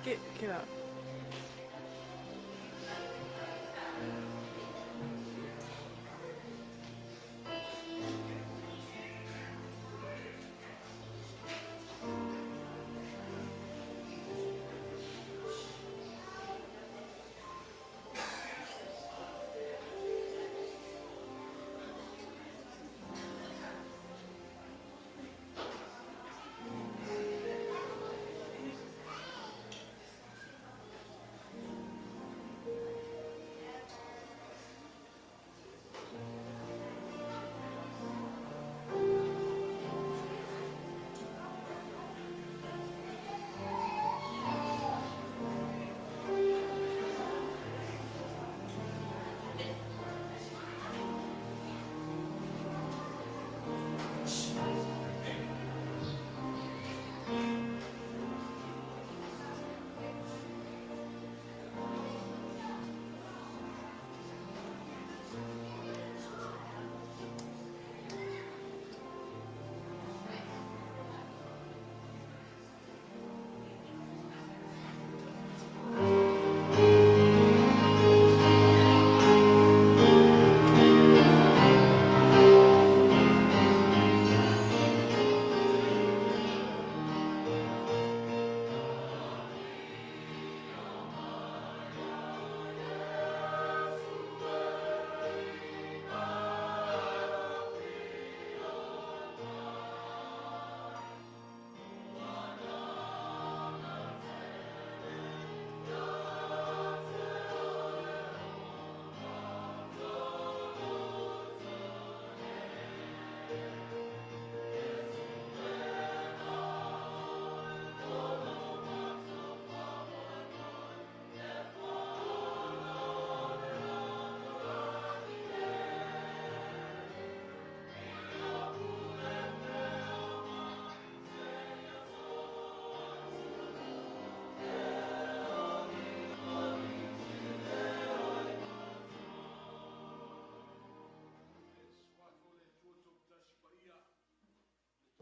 Get up.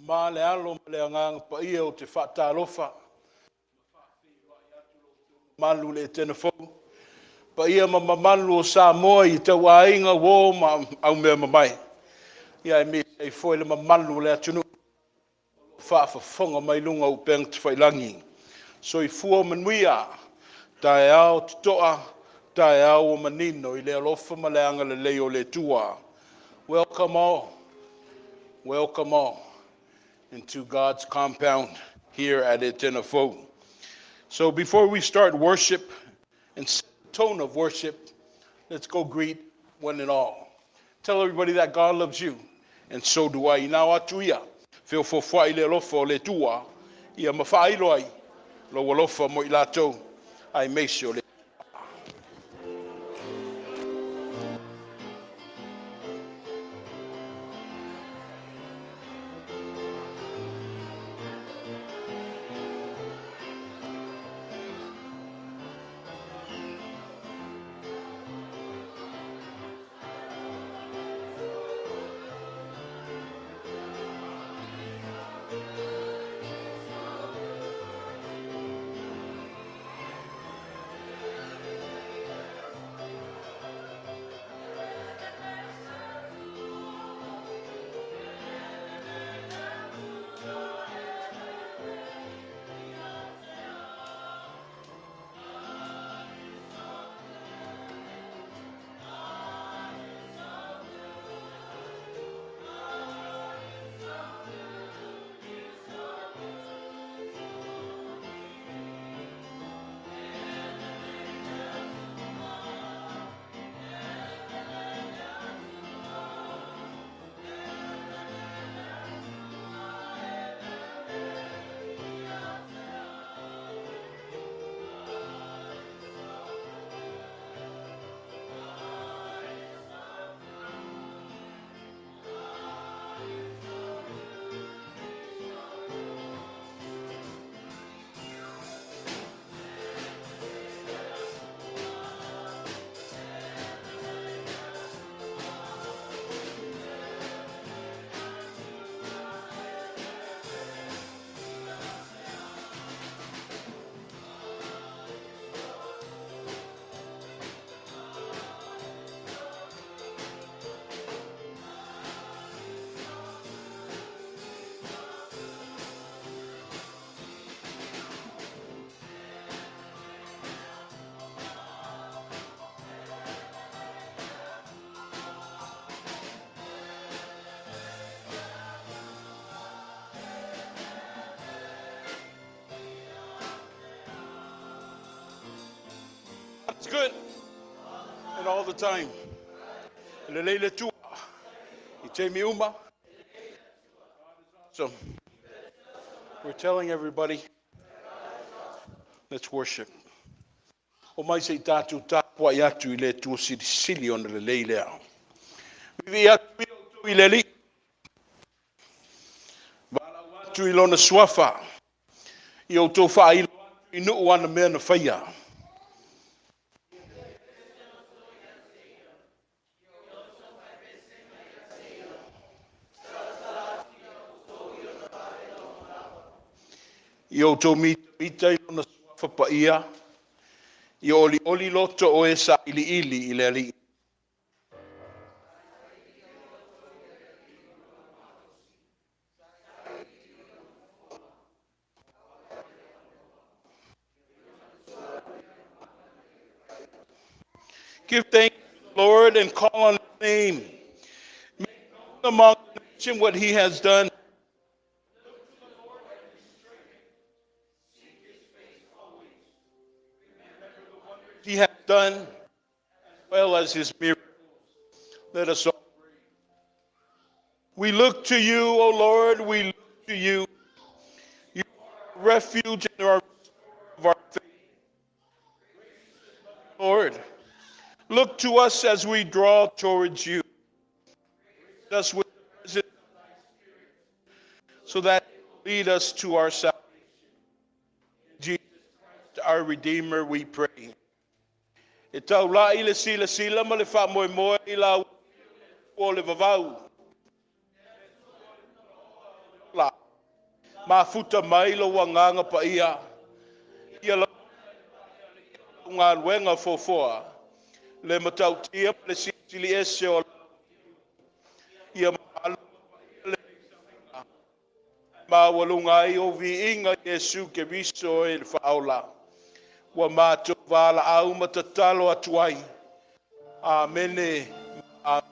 Ma le Alo ma le Agaga Paia, ou te faatalofa ma faafeiloai atu lo outou mamalu i le Etena Fou, paia ma mamalu o Samoa i ituaiga uo ma aumeamamae, aemaise ai foi le mamalu o le atunuu o lo o faafofoga mai i luga o upega tafailagi. Soifua manuia, taeao totoa, taeao ua manino i le alofa ma le agalelei o le Atua. Welcome all, welcome all into God's compound here at Etena Fou. So before we start worship and set the tone of worship, let's go greet one and all. Tell everybody that God loves you, and so do I. Ina o atu ia, feofofoai le alofa o le Atua, ia ma faailo ai, lou alofa mo i latou, aemaise o le. It's good. And all the time. E lelei le Atua. I taimi uma. So, we're telling everybody, let's worship. Omai se i tatou tapuai atu i le Atua silisili ona lelei lea. Vivi atu ia outou i le Alii. Valaau atu i lona suafa. Ia outou faailo atu i nuu ana mea na faia. Ia outou mitamita i lona suafa paia. Ia olioli loto o e sailiili i le Alii. Give thanks to the Lord and call on his name. Make known among the nations what he has done. Look to the Lord and his strength. Seek his face always. Remember the wonders he has done, as well as his miracles. Let us all pray. We look to you, O Lord, we look to you. You are our refuge and our of our faith. Lord, look to us as we draw towards you. Grace us with the presence of thy Spirit, so that it will lead us to our salvation. In Jesus Christ, our Redeemer, we pray. E taulai le silasila ma le faamoemoe i la o le vavau. La. Mafuta mai lou agaga paia. Ia lau galuega foafoa. Le matautia ma le silisili ese o ia mamalu le maualuga ai o viiga Iesu Keriso e le faaola. Ua matou valaau ma tatalo atu ai. Amene. Amene.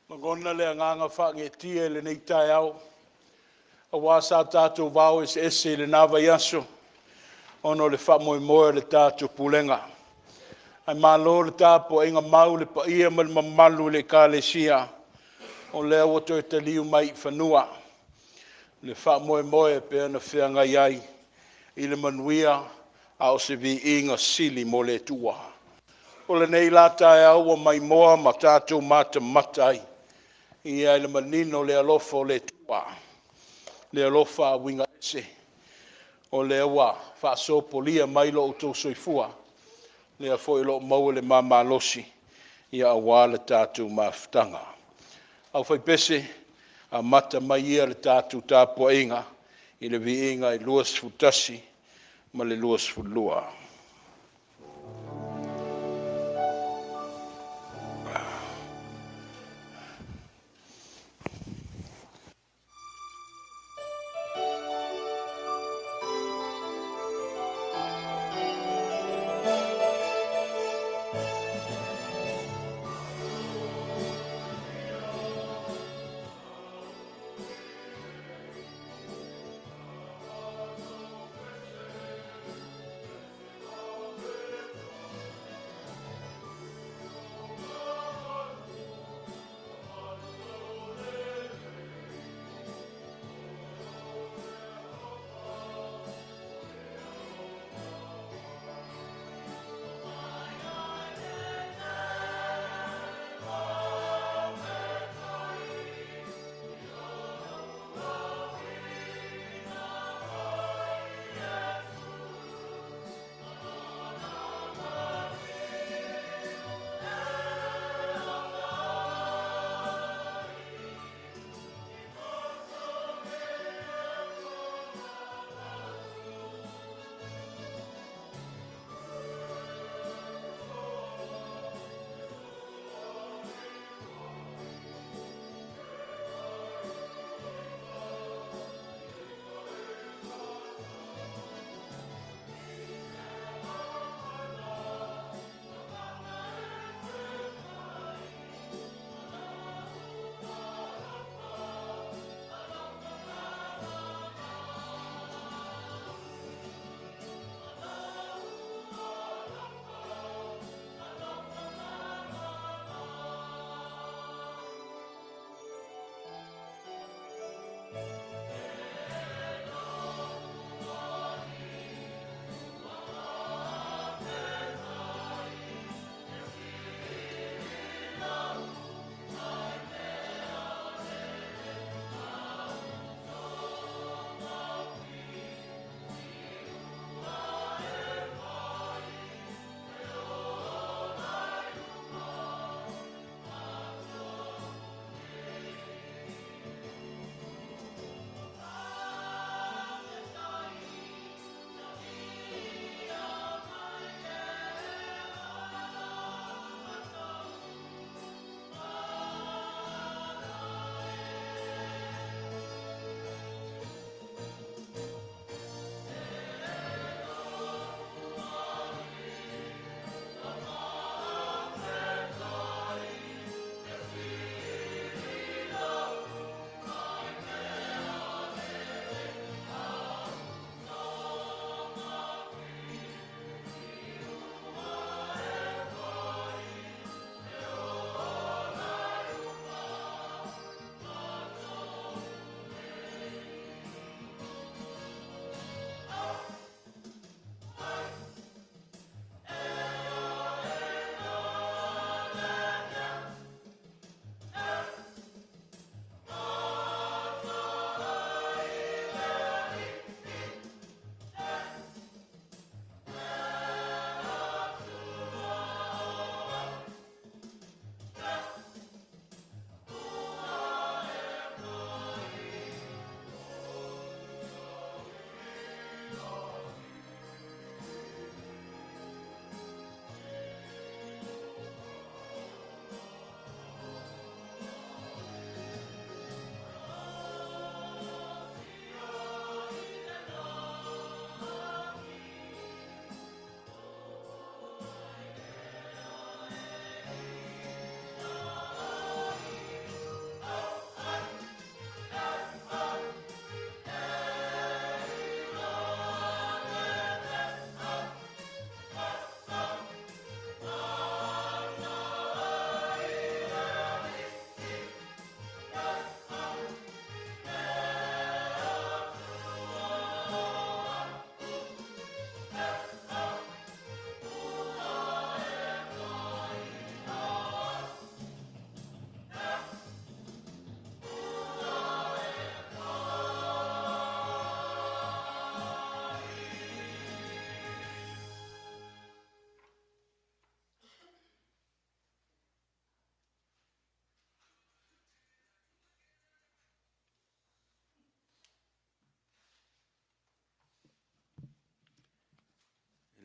Lagona le agaga faagetia i lenei taeao, aua sa tatou vao eseese i lena vaiaso ona o le faamoemoe o le tatou pulega. Ae malo le tapuaiga mau i le paia ma le mamalu o le Ekalesia, o lea ua toe taliu mai i fanua le faamoemoe e pei ona feagai ai i le manuia, a o se viiga sili mo le Atua. O lenei la taeao ua maimoa ma tatou matamata ai ia i le manino o le alofa o le Atua, le alofa uiga ese, o lea ua faasopolia mai lo outou soifua, lea foi o lo o maua le ma malosi aua le tatou mafutaga. Aufaipese, amata mai ia le tatou tapuaiga i le viiga e 21 ma le 22.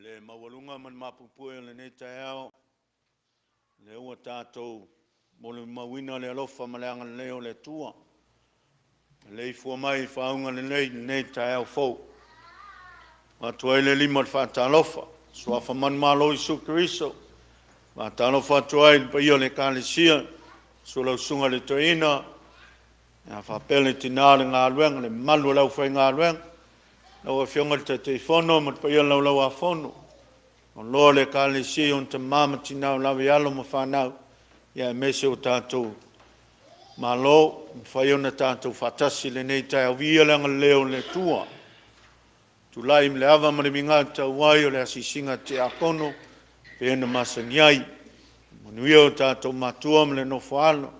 I le maualuga ma le mapuepue o lenei taeao, lea ua tatou molimauina le alofa ma le agalelei o le Atua, maleifua mai i faauga lelei i lenei taeao fou. E avatu ai le lima o le faatalofa, Suafa manumalo o Iesu Keriso, e faatalofa atu ai i le paia o le Ekalesia, susu lau Susuga i le Toeaina, faapea le tina o le galuega, le mamalu o le aufaigaluega, lau Afioga i le Taitaifono ma le paia o le Laulau-a-Fono, maualaloa le Ekalesia i ona tama ma tina, ua lava i alo ma fanau, aemaise o tatou malo ua mafai ona tatou faatasi i lenei taeao. Viia le agalelei o le Atua. Tulai ma le ava ma le migao e tatau ai o le asiasiga a Tiakono pei ona masani ai. Manuia o tatou matua ma le nofo-a-alo,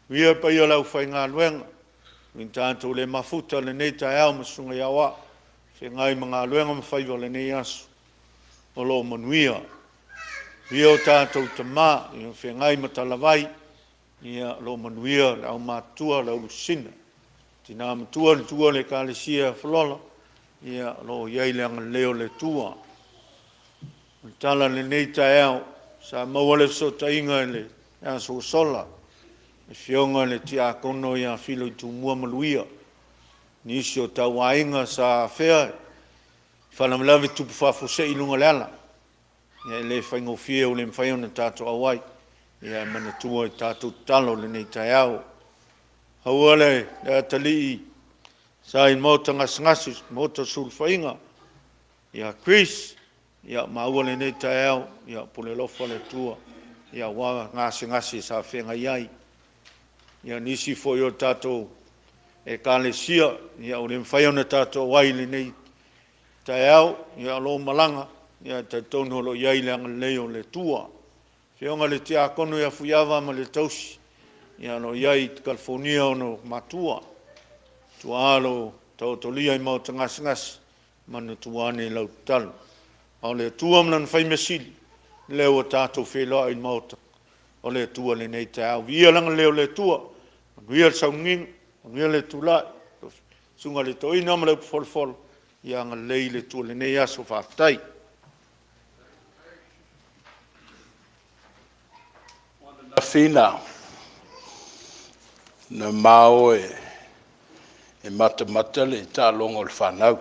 manuia le paia o le aufaigaluega, ua tatou le mafuta i lenei taeao ma Susuga i Aoao, feagai ma galuega ma faiva o lenei aso, o lo o manuia. Manuia o tatou tama o feagai ma talavai, ia o lo o manuia le aumatutua, le aulusi, tina matua le tuua o le Ekalesia ia Fulola, ia o lo o i ai le agalelei o le Atua. O le tala i lenei taeao, sa maua le fesootaiga i le aso ua sola, le afioga i le Tiakono ia Filo i Tumua Maluia, nisi o tauaiga sa afea i faalavelave tupu faafuasei i luga o le ala. E le faigofie ua le mafai ona tatou auai, ae manatua i tatou tatalo i lenei taeao. Aua le atalii sa i le maota gasegase, maota o sulufaiga ia Chris, ia maua lenei taeao, ia pule alofa le Atua aua gasegase sa feagai ai. Ia nisi foi o tatou Ekalesia ua le mafai ona tatou auai i lenei taeao, ia o lo o malaga, ae talitonu o lo o i ai le agalelei o le Atua. Afioga i le Tiakono ia Fuaava ma le tausi, ia o lo o i ai i Kalifonia ona matua, tuaa o lo o taotolia i maota gasegase, manatua ane i lau tatalo. A o le Atua ma Lana fai measili, lea ua tatou feiloai i le maota o le Atua i lenei taeao. Viia le agalelei o le Atua, manuia le sauniga, manuia le tulai, susuga i le Toeaina ma le upufolafola, ia agalelei le Atua i lenei aso. Faafetai. O ananafi na mao e matamata le taaloga a le fanau,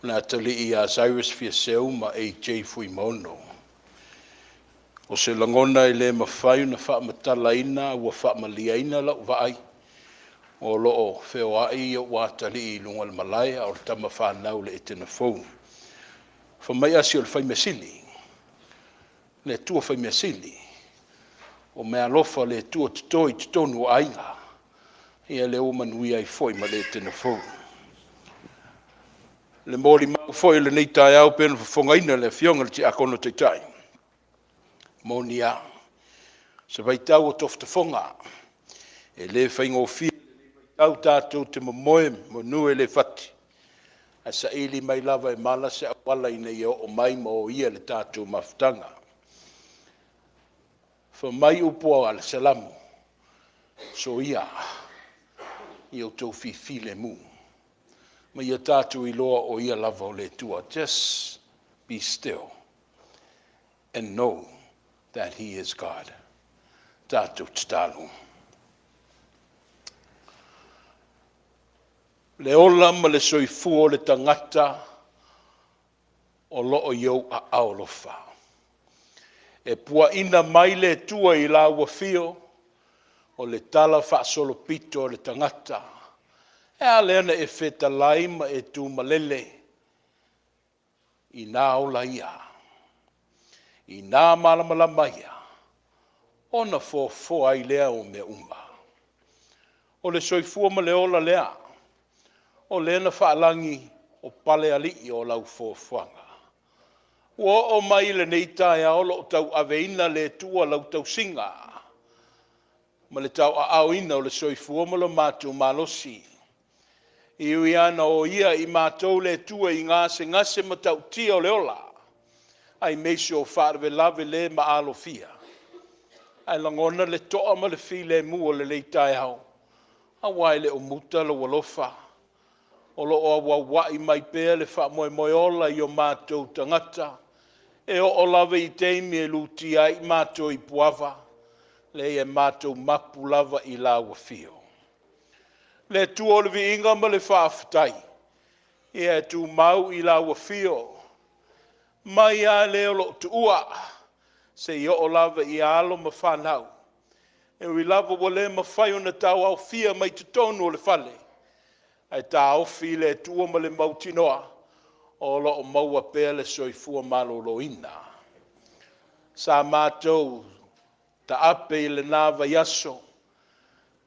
le atalii ia Cyrus Fiaseu ma AJ Fuimaono. O se lagona e le mafai ona faamatalaina ua faamalieina lau vaai o lo o feoai ou atalii i luga o le malae a o le tama fanau a le Etena fou. Fai mai asi o le fai mea sili, le Atua fai mea sili, o meaalofa a le Atua o totoe i totonu o aiga. Ia lea ua manuia ai foi ma le Etena fou. Le molimau foi o lenei taeao pei ona fofogaina e le Afioga i le Tiakono Taitai, e moni lava, o se vaitau o tofotofoga, e le faigofie lenei vaitau, tatou te momoe manu e le fati, ae saili mai lava e mala se auala ina ia oo mai ma oia le tatou mafutaga. Fai mai upu a le Salamo, soia ia outou fifilemu. Ma ia tatou iloa o Ia lava o le Atua. Just be still and know that He is God. Tatou tatalo. Le ola ma le soifua o le tagata o lo o i ou aao alofa. E puaina mai le Atua i lau afio o le talafaasolopito o le tagata. E a lea na e fetalai ma e tumalele i nā ola ia, i nā malamalama ia, ona foafoa ai lea o mea uma. O le soifua ma le ola lea, o lea na faalagi o palealii o lau foafoaga. Ua oo mai i lenei taeao o lo o tauaveina le Atua lau tausiga ma le tauaaoina o le soifua ma lo matou malosi. E ui lava ina oia i matou le Atua i gasegase matautia o le ola, aemaise o faalavelave le maalofia, ae lagona le toa ma le filemu o lenei taeao, aua e le o muta lou alofa, o lo o auauai mai pea le faamoemoe ola i o matou tagata, e oo lava i taimi e lutia ai matou i puava, leai e matou mapu lava i lau afio. Le Atua o le viiga ma le faafetai, ia e tumau i lau afio, mai lava le o lo o tuua seia oo lava i alo ma fanau. E ui lava ua le mafai ona tauaofia mai totonu o le fale, ae taofi le Atua ma le mautinoa o lo o maua pea le soifua maloloina. Sa matou taape i lena vaiaso,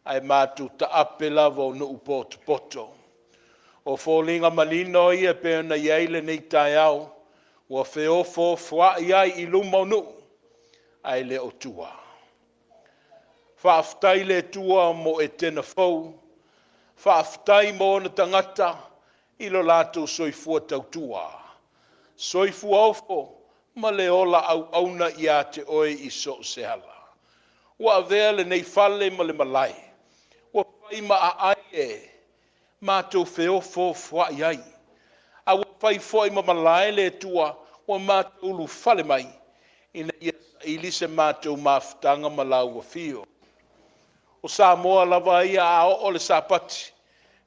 ae matou taape lava o nuu potopoto. O foliga manino ia pei ona i ai lenei taeao, ua feofoofoai ai i luma o nuu ae le o tua. Faafetai i le Atua mo Etena fou, faafetai mo ona tagata i lo latou soifua tautua, soifua ofo ma le ola auauna ia te oe i so o se ala. Ua avea lenei fale ma le malae ua fai ma aai e matou feofoofoai ai, a ua fai foi ma malae le Atua ua matou ulufale mai ina ia saili se matou mafutaga ma lau afio. O Samoa lava ia a oo le Sapati,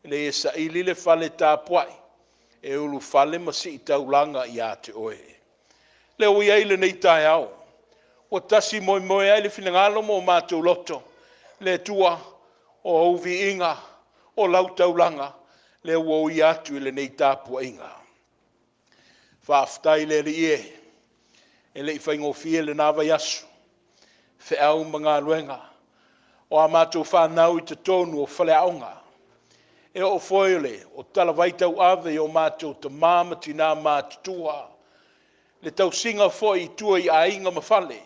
e saili le fale tapuai e ulufale ma sii taulaga ia te oe. Lea ua i ai lenei taeao, ua tasi moemoe ai le finagalo ma o matou loto, le Atua, o ou viiga, o lau taulaga, lea ua uia atu i lenei tapuaiga. Faafetai le Alii e, e le i faigofie lena vaiaso, feau ma galuega, o a matou fanau i totonu o faleaoga, e oo foi o talavai tauave i o matou tama ma tina matutua, le tausiga foi i tua i aiga ma fale.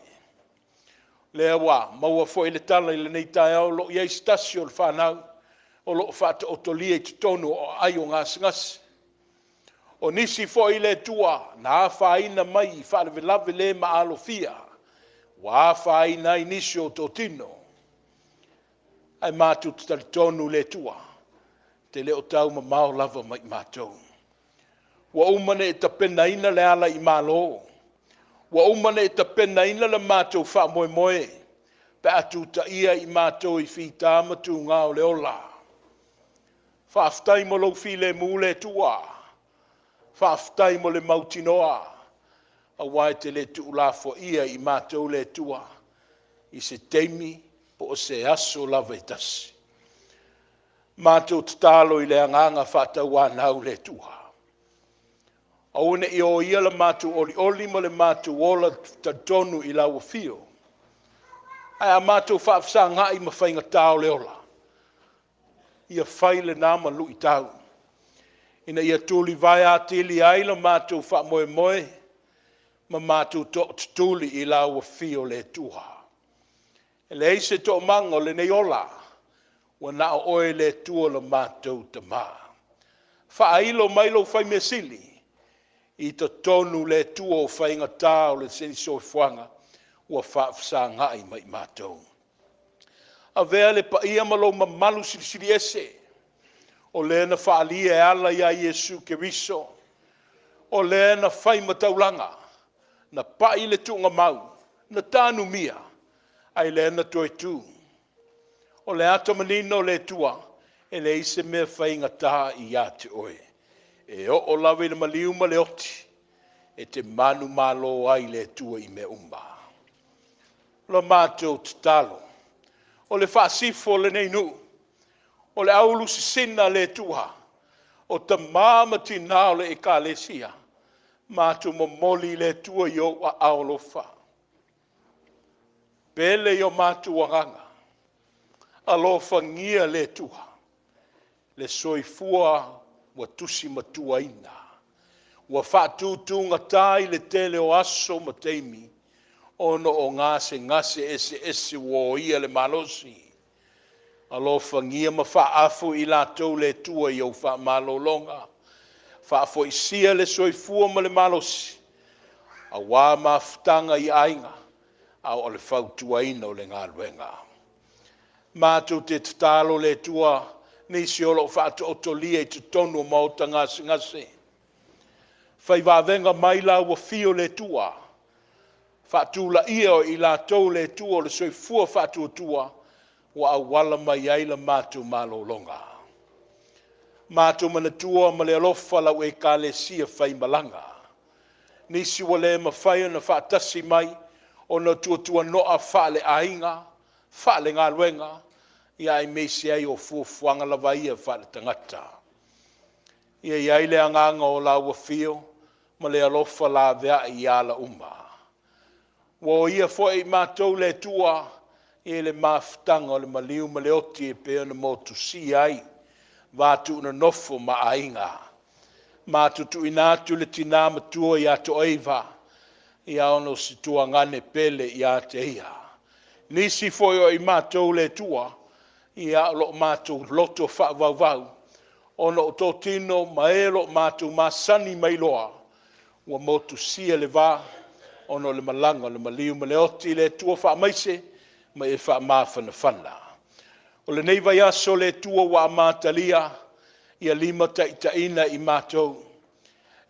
Lea ua maua foi le tala i lenei taeao o lo o i ai se tasi o le fanau o lo o faataotolia i totonu o aai o gasegase. O nisi foi le Atua na afaina mai i faalavelave le maalofia ua afaina ai nisi o totino, ae matou te talitonu le Atua e te le o tau mamao lava mai matou. Ua uma ona e tapenaina le ala i Malo, ua uma ona e tapenaina le matou faamoemoe pe a tutaia i matou i fita ma tuga o le ola. Faafetai mo lou filemu le Atua, faafetai mo le mautinoa, aua e te le tuulafoaia i matou le Atua i se taimi po o se aso lava e tasi. Matou tatalo i le agaga faatauanau le Atua, aua ne i oia le matou olioli ma le matou ola talitonu i lau afio, ae a matou faafesagai ma faigata o le ola, ia fai lena ma luitau ina ia tulivae atili ai lo matou faamoemoe ma matou tootutuli i lau afio le Atua. E leai se toomaga o lenei ola ua na o oe le Atua lo matou Tama. Faailo mai lou faimea sili i totonu le Atua o faigata o le soifuaga ua faafesagai ma i matou. Avea le paia ma lou mamalu silisili ese. O lea na faaalia e ala ia Iesu Keriso, o lea na fai ma taulaga, na pai le tuugamau, na tanumia, ae lea na toe tu. O le ata manino o le Atua, e leai se mea faigata ia te oe. E oo lava i le maliu ma le oti, e te manumalo ai i le Atua i mea uma. O la matou tatalo, o le faasifo a lenei nuu, o le aululusisina a le Atua, o tama ma tina o le Ekalesia, matou momoli i le Atua i ou aao alofa, pele i o matou agaga, alofagia le Atua le soifua ua tusi matuaina, ua faatutugata i le tele o aso ma taimi ona o gasegase eseese ua oia le malosi. Alofagia ma faaafu i latou le Atua i ou faamalologa, faafoisia le soifua ma le malosi aua mafutaga i aiga, a o le fautuaina o le galuega. Matou te tatalo le Atua nisi o lo o faataotolia i totonu o maota gasegase, fai vavega mai la ua afio le Atua, faatulaia o i latou le Atua o le soifua faatuatua ua auala mai ai la matou malologa. Matou manatua ma le alofa lau Ekalesia faimalaga, nisi ua le mafai ona faatasi mai ona o tuatuano'a faaleaiga, faalegaluega, aemaise ai o fuafuaga lava ia faaletagata. Ia i ai le agaga o lau afio ma le alofa laveai i ala uma. Ua oia foi i matou le Atua i le mafutaga o le maliu ma le oti e pei ona motusia ai va tuunonofo ma aiga. Matou tuuina atu le tina matua ia Toaiva, ia ona o se tuagane pele ia te ia. Nisi foi o i matou le Atua, ia o lo o matou loto faavauvau ona o totino ma e o lo o matou masani ma iloa ua motusia le va ona o le malaga o le maliu ma le oti. Le Atua faamaise ma e faamafanafana. O lenei vaiaso le Atua ua amatalia, ia limataitaiina i matou,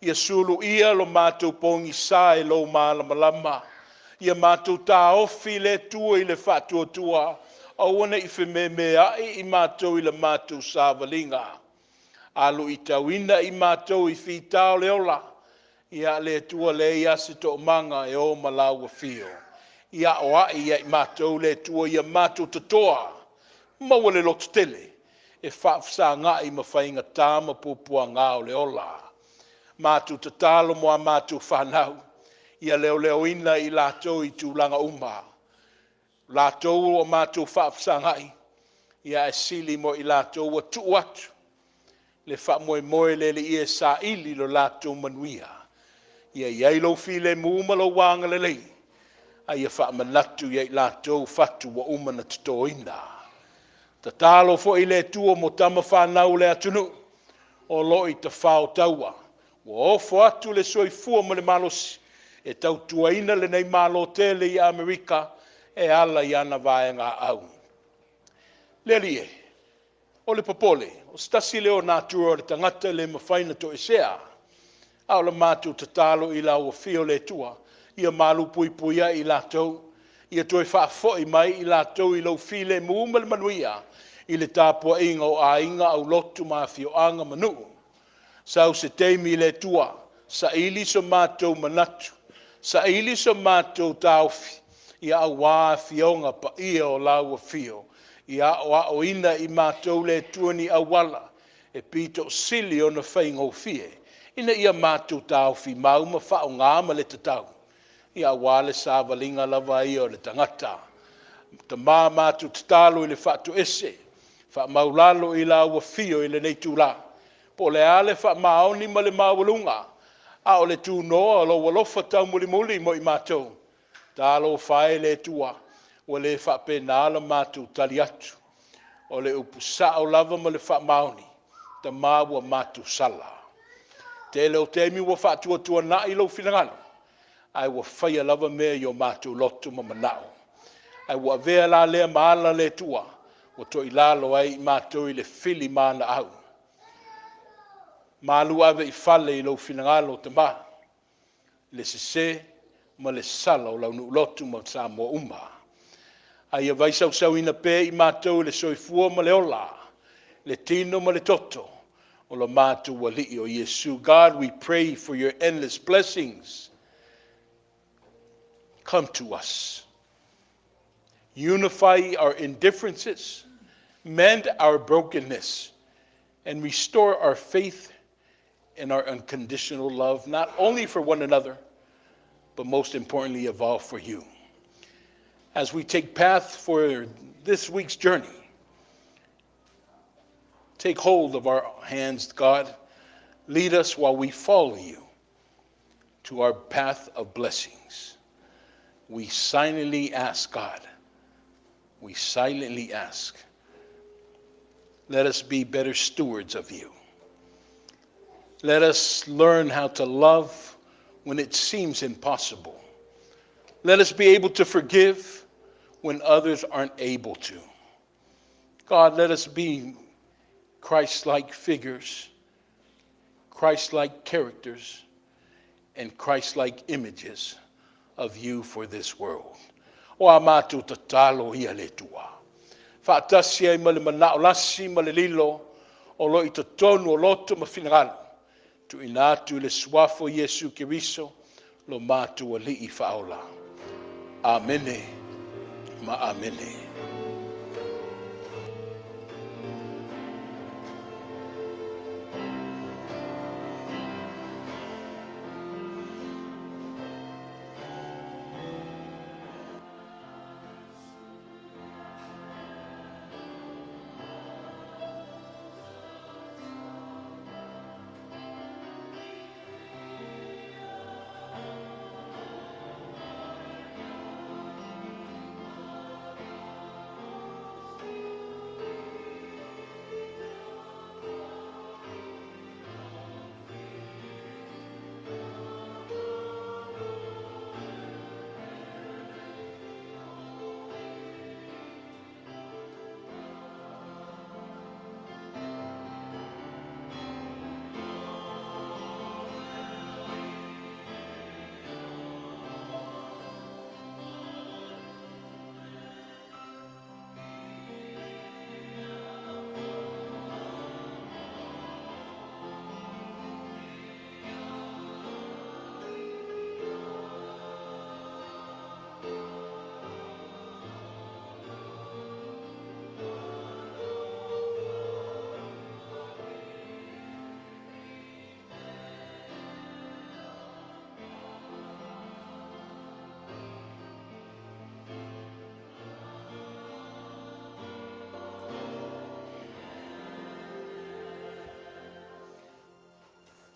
ia suluia lo matou pogisa e lou malamalama, ia matou taofi le Atua i le faatuatua, aua ne i fememeai i matou i le matou savaliga, a luitauina i matou i fita o le ola, ia le Atua, e leai lava se toomaga e o ma la ua afio. Ia aoai ia i matou le Atua ia matou tatoa, maua le lototele e faafesagai ma faigata ma puapuaga o le ola. Matou tatalo mo a matou fanau, ia leoleoina i latou i tulaga uma, latou ua matou faafesagai, ae sili mo i latou ua tuu atu le faamoemoe i le Alii e saili lo latou manuia. Ia i ai lou filemu ma lou agalelei, a ia faamanatu ia i latou fatu ua uma ona totoina. Tatalo foi le Atua mo tama fanau a le atunuu o lo o i tafao taua, ua ofo atu le soifua ma le malosi e tautuaina lenei Malo tele i Amerika e ala i ana vaegaau. Le Alii e, o le popole, o se tasi lea o natura o le tagata e le mafai ona toesea, a o le matou tatalo i lau afio le Atua, ia malupuipuia i latou, ia toe faafoi mai i latou i lou filemu ma le manuia i le tapuaiga o aiga, aulotu ma afioaga ma nuu. Sau se taimi le Atua, saili so matou manatu, saili so matou taofi, aua Afioga Paia o lau Afio, ia aoaoina i matou le Atua ni auala e pito sili ona faigofie, ina ia matou taofi mau ma faaaoga ma le tatau, aua le savaliga lava ia o le tagata. Tama, matou tatalo i le faatoese, faamaualalo i lau Afio i lenei itula, po o le a le faamaoni ma le maualuga, a o le tunoa o lou alofa taumulimuli mo i matou. Talofa e le Atua, ua le faapena la matou tali atu. O le upu sao lava ma le faamaoni, Tama ua matou sala. Tele o taimi ua faatuatuanai lou finagalo, ae ua faia lava mea i o matou loto ma manao. Ae ua avea la lea ma ala le Atua ua toilalo ai i matou i le fili manaau. Malu ave i fale i lou finagalo Tama, le sese ma le sala o lau nuu lotu ma Samoa uma. A ia vaisausauina pea i matou le soifua ma le ola, le tino ma le toto, o lo matou Alii o Iesu. God, we pray for your endless blessings. Come to us. Unify our indifferences, mend our brokenness, and restore our faith and our unconditional love, not only for one another, but most importantly of all for you. As we take path for this week's journey, take hold of our hands, God. Lead us while we follow you to our path of blessings. We silently ask, God, we silently ask, let us be better stewards of you. Let us learn how to love when it seems impossible. Let us be able to forgive when others aren't able to. God, let us be Christ-like figures, Christ-like characters, and Christ-like images of you for this world. O a mātou tatalo ia le Atua. Faatasi ai ma le manao lasi ma le lilo o lo i totonu o loto ma finagalo. Tuuina atu i le suafa o Iesu Keriso lo mātou Alii faaola. Amene ma amene.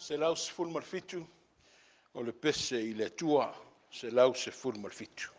117 o le pese i le Atua, 117.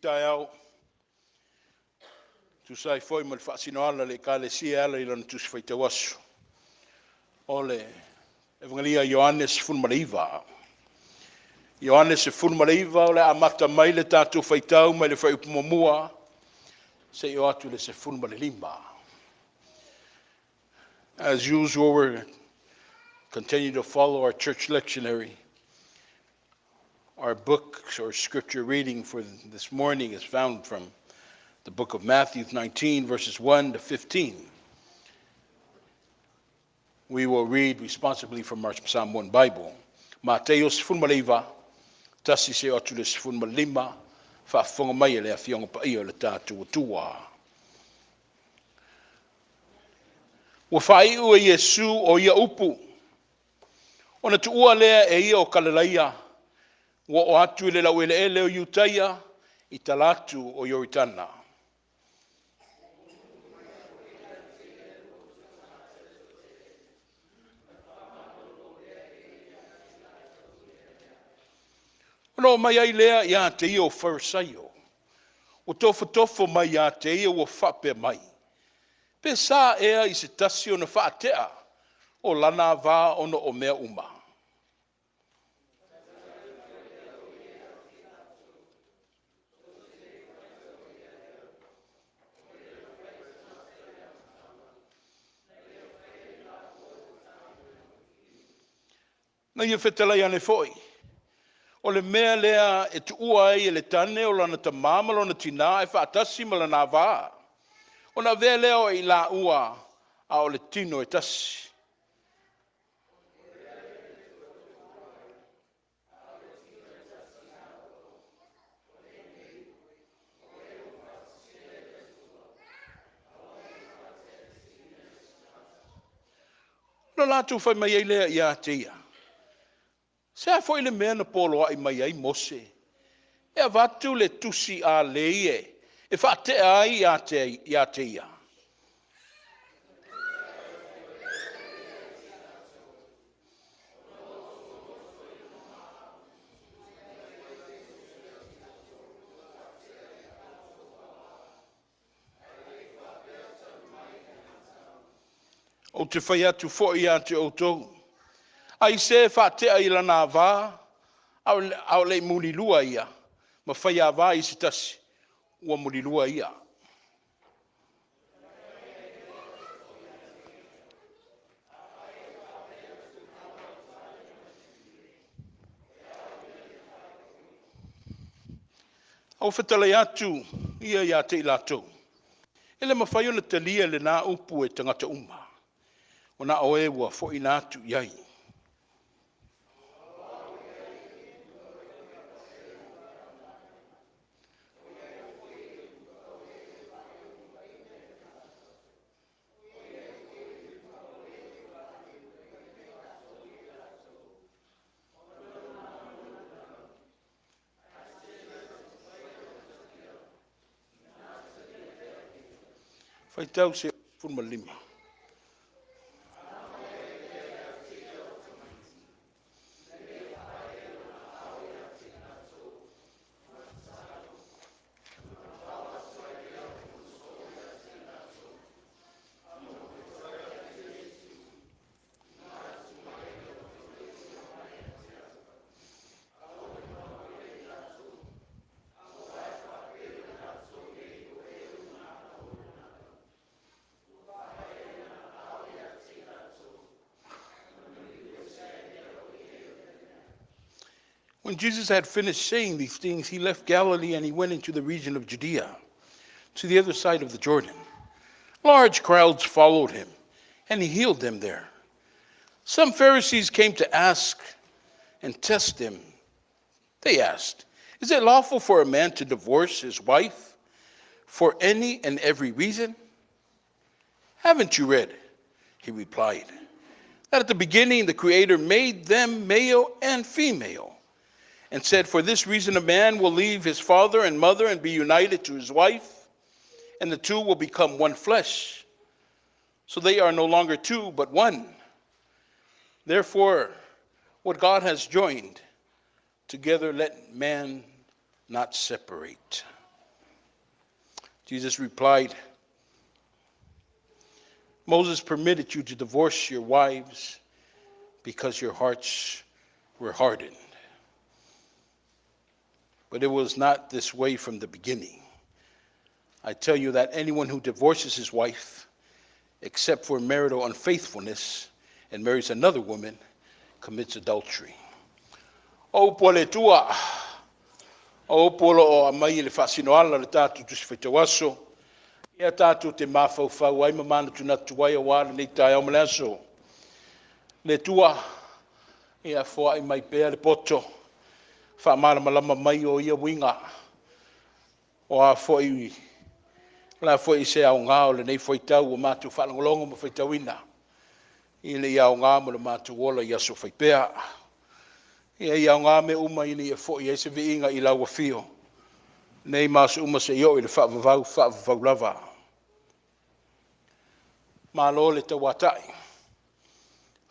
Taeao, tusa ai foi ma le faasinoala a le Ekalesia e ala i lana Tusi Faitau Aso, o le Evagelia a Ioane 19. Ioane 19, o le a amata mai le tatou faitau mai le fuaiupu muamua seia oo atu i le 15. As usual, we're continue to follow our church lectionary. Our book or scripture reading for this morning is found from the book of Matthew 19, verses 1 to 15. We will read responsibly from our Samoan Bible. Mateo 19, 1 seia oo atu i le 15, faafofoga mai e le Afioga Paia o le tatou Atua. Ua faaiu e Iesu o ia upu, ona tuua lea e ia o Kaleleia, ua oo atu i le laueleele o Iutaia i tala atu o Ioritana. Ona oo mai ai lea ia te ia o Farisaio, ua tofotofo mai ia te ia ua faapea mai, Pe sa ea i se tasi ona faatea o lana ava ona o mea uma? Na ia fetalai ane foi, o le mea lea e tuua ai e le tane o lana tamā ma lona tinā ae faatasi ma lana ava, ona avea lea o i laua a o le tino e tasi. Ona latou fai mai ai lea ia te ia, Se a foi le mea na poloai mai ai Mose e avatu le tusi alei e faatea ai ia te ia? Ou te fai atu foi ia te outou, ai se e faatea i lana ava, a o le i mulilua ia ma faiava i se tasi, ua mulilua ia. A ua fetalai atu ia ia te i latou, e le mafai ona talia lena upu e tagata uma, ua na o e ua fo'ina atu i ai. Faitau seia oo i le 15. When Jesus had finished saying these things, he left Galilee and he went into the region of Judea, to the other side of the Jordan. Large crowds followed him, and he healed them there. Some Pharisees came to ask and test him. They asked, Is it lawful for a man to divorce his wife for any and every reason? Haven't you read? He replied, that at the beginning the Creator made them male and female, and said, For this reason a man will leave his father and mother and be united to his wife, and the two will become one flesh. So they are no longer two, but one. Therefore, what God has joined together, let man not separate. Jesus replied, "Moses permitted you to divorce your wives because your hearts were hardened. But it was not this way from the beginning. I tell you that anyone who divorces his wife, except for marital unfaithfulness, and marries another woman, commits adultery." O upu a le Atua, o upu o lo o aumai i le faasinoala o le tatou Tusi Faitau Aso, ia tatou te mafaufau ai ma manatunatu ai aua lenei taeao ma le aso. Le Atua, ia foai mai pea le poto, faamalamalama mai o ia uiga, o a foi, o le a foi se aoga o lenei fuaitau ua matou faalogologo ma faitauina, ina ia aoga mo le matou ola i aso fai pea. Ia aoga mea uma ina ia foi ai se viiga i lau afio, nei ma aso uma seia oo i le faavavau, faavavau lava. Malo le tauatai,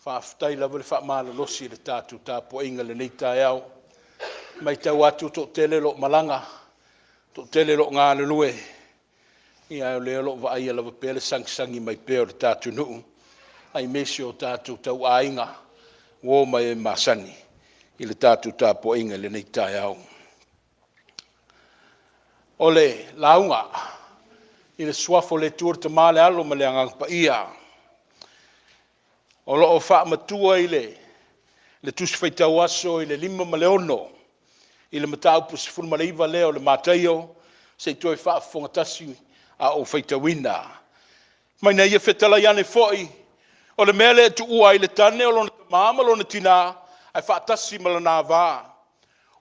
faafetai lava le faamalolosi i le tatou tapuaiga i lenei taeao. E matau atu e toatele o lo o malaga, toatele o lo o galulue, ae o lea o lo o vaaia lava pea le sagisagi mai pea o le tatou nuu, aemaise o tatou tauaiga, uo ma e masani i le tatou tapuaiga i lenei taeao. O le lauga i le Suafa o le Atua le Tama le Alo ma le Agaga Paia, o lo o faamatua i le Tusi Faitau Aso i le 5 ma le 6 i le mataupu 19 lea o le Mataio, se i toe faafofoga tasi a ou faitauina. Ma ina ia fetalai ane foi, o le mea lea e tuua ai le tane o lona tama ma lona tina ae faatasi ma lona ava,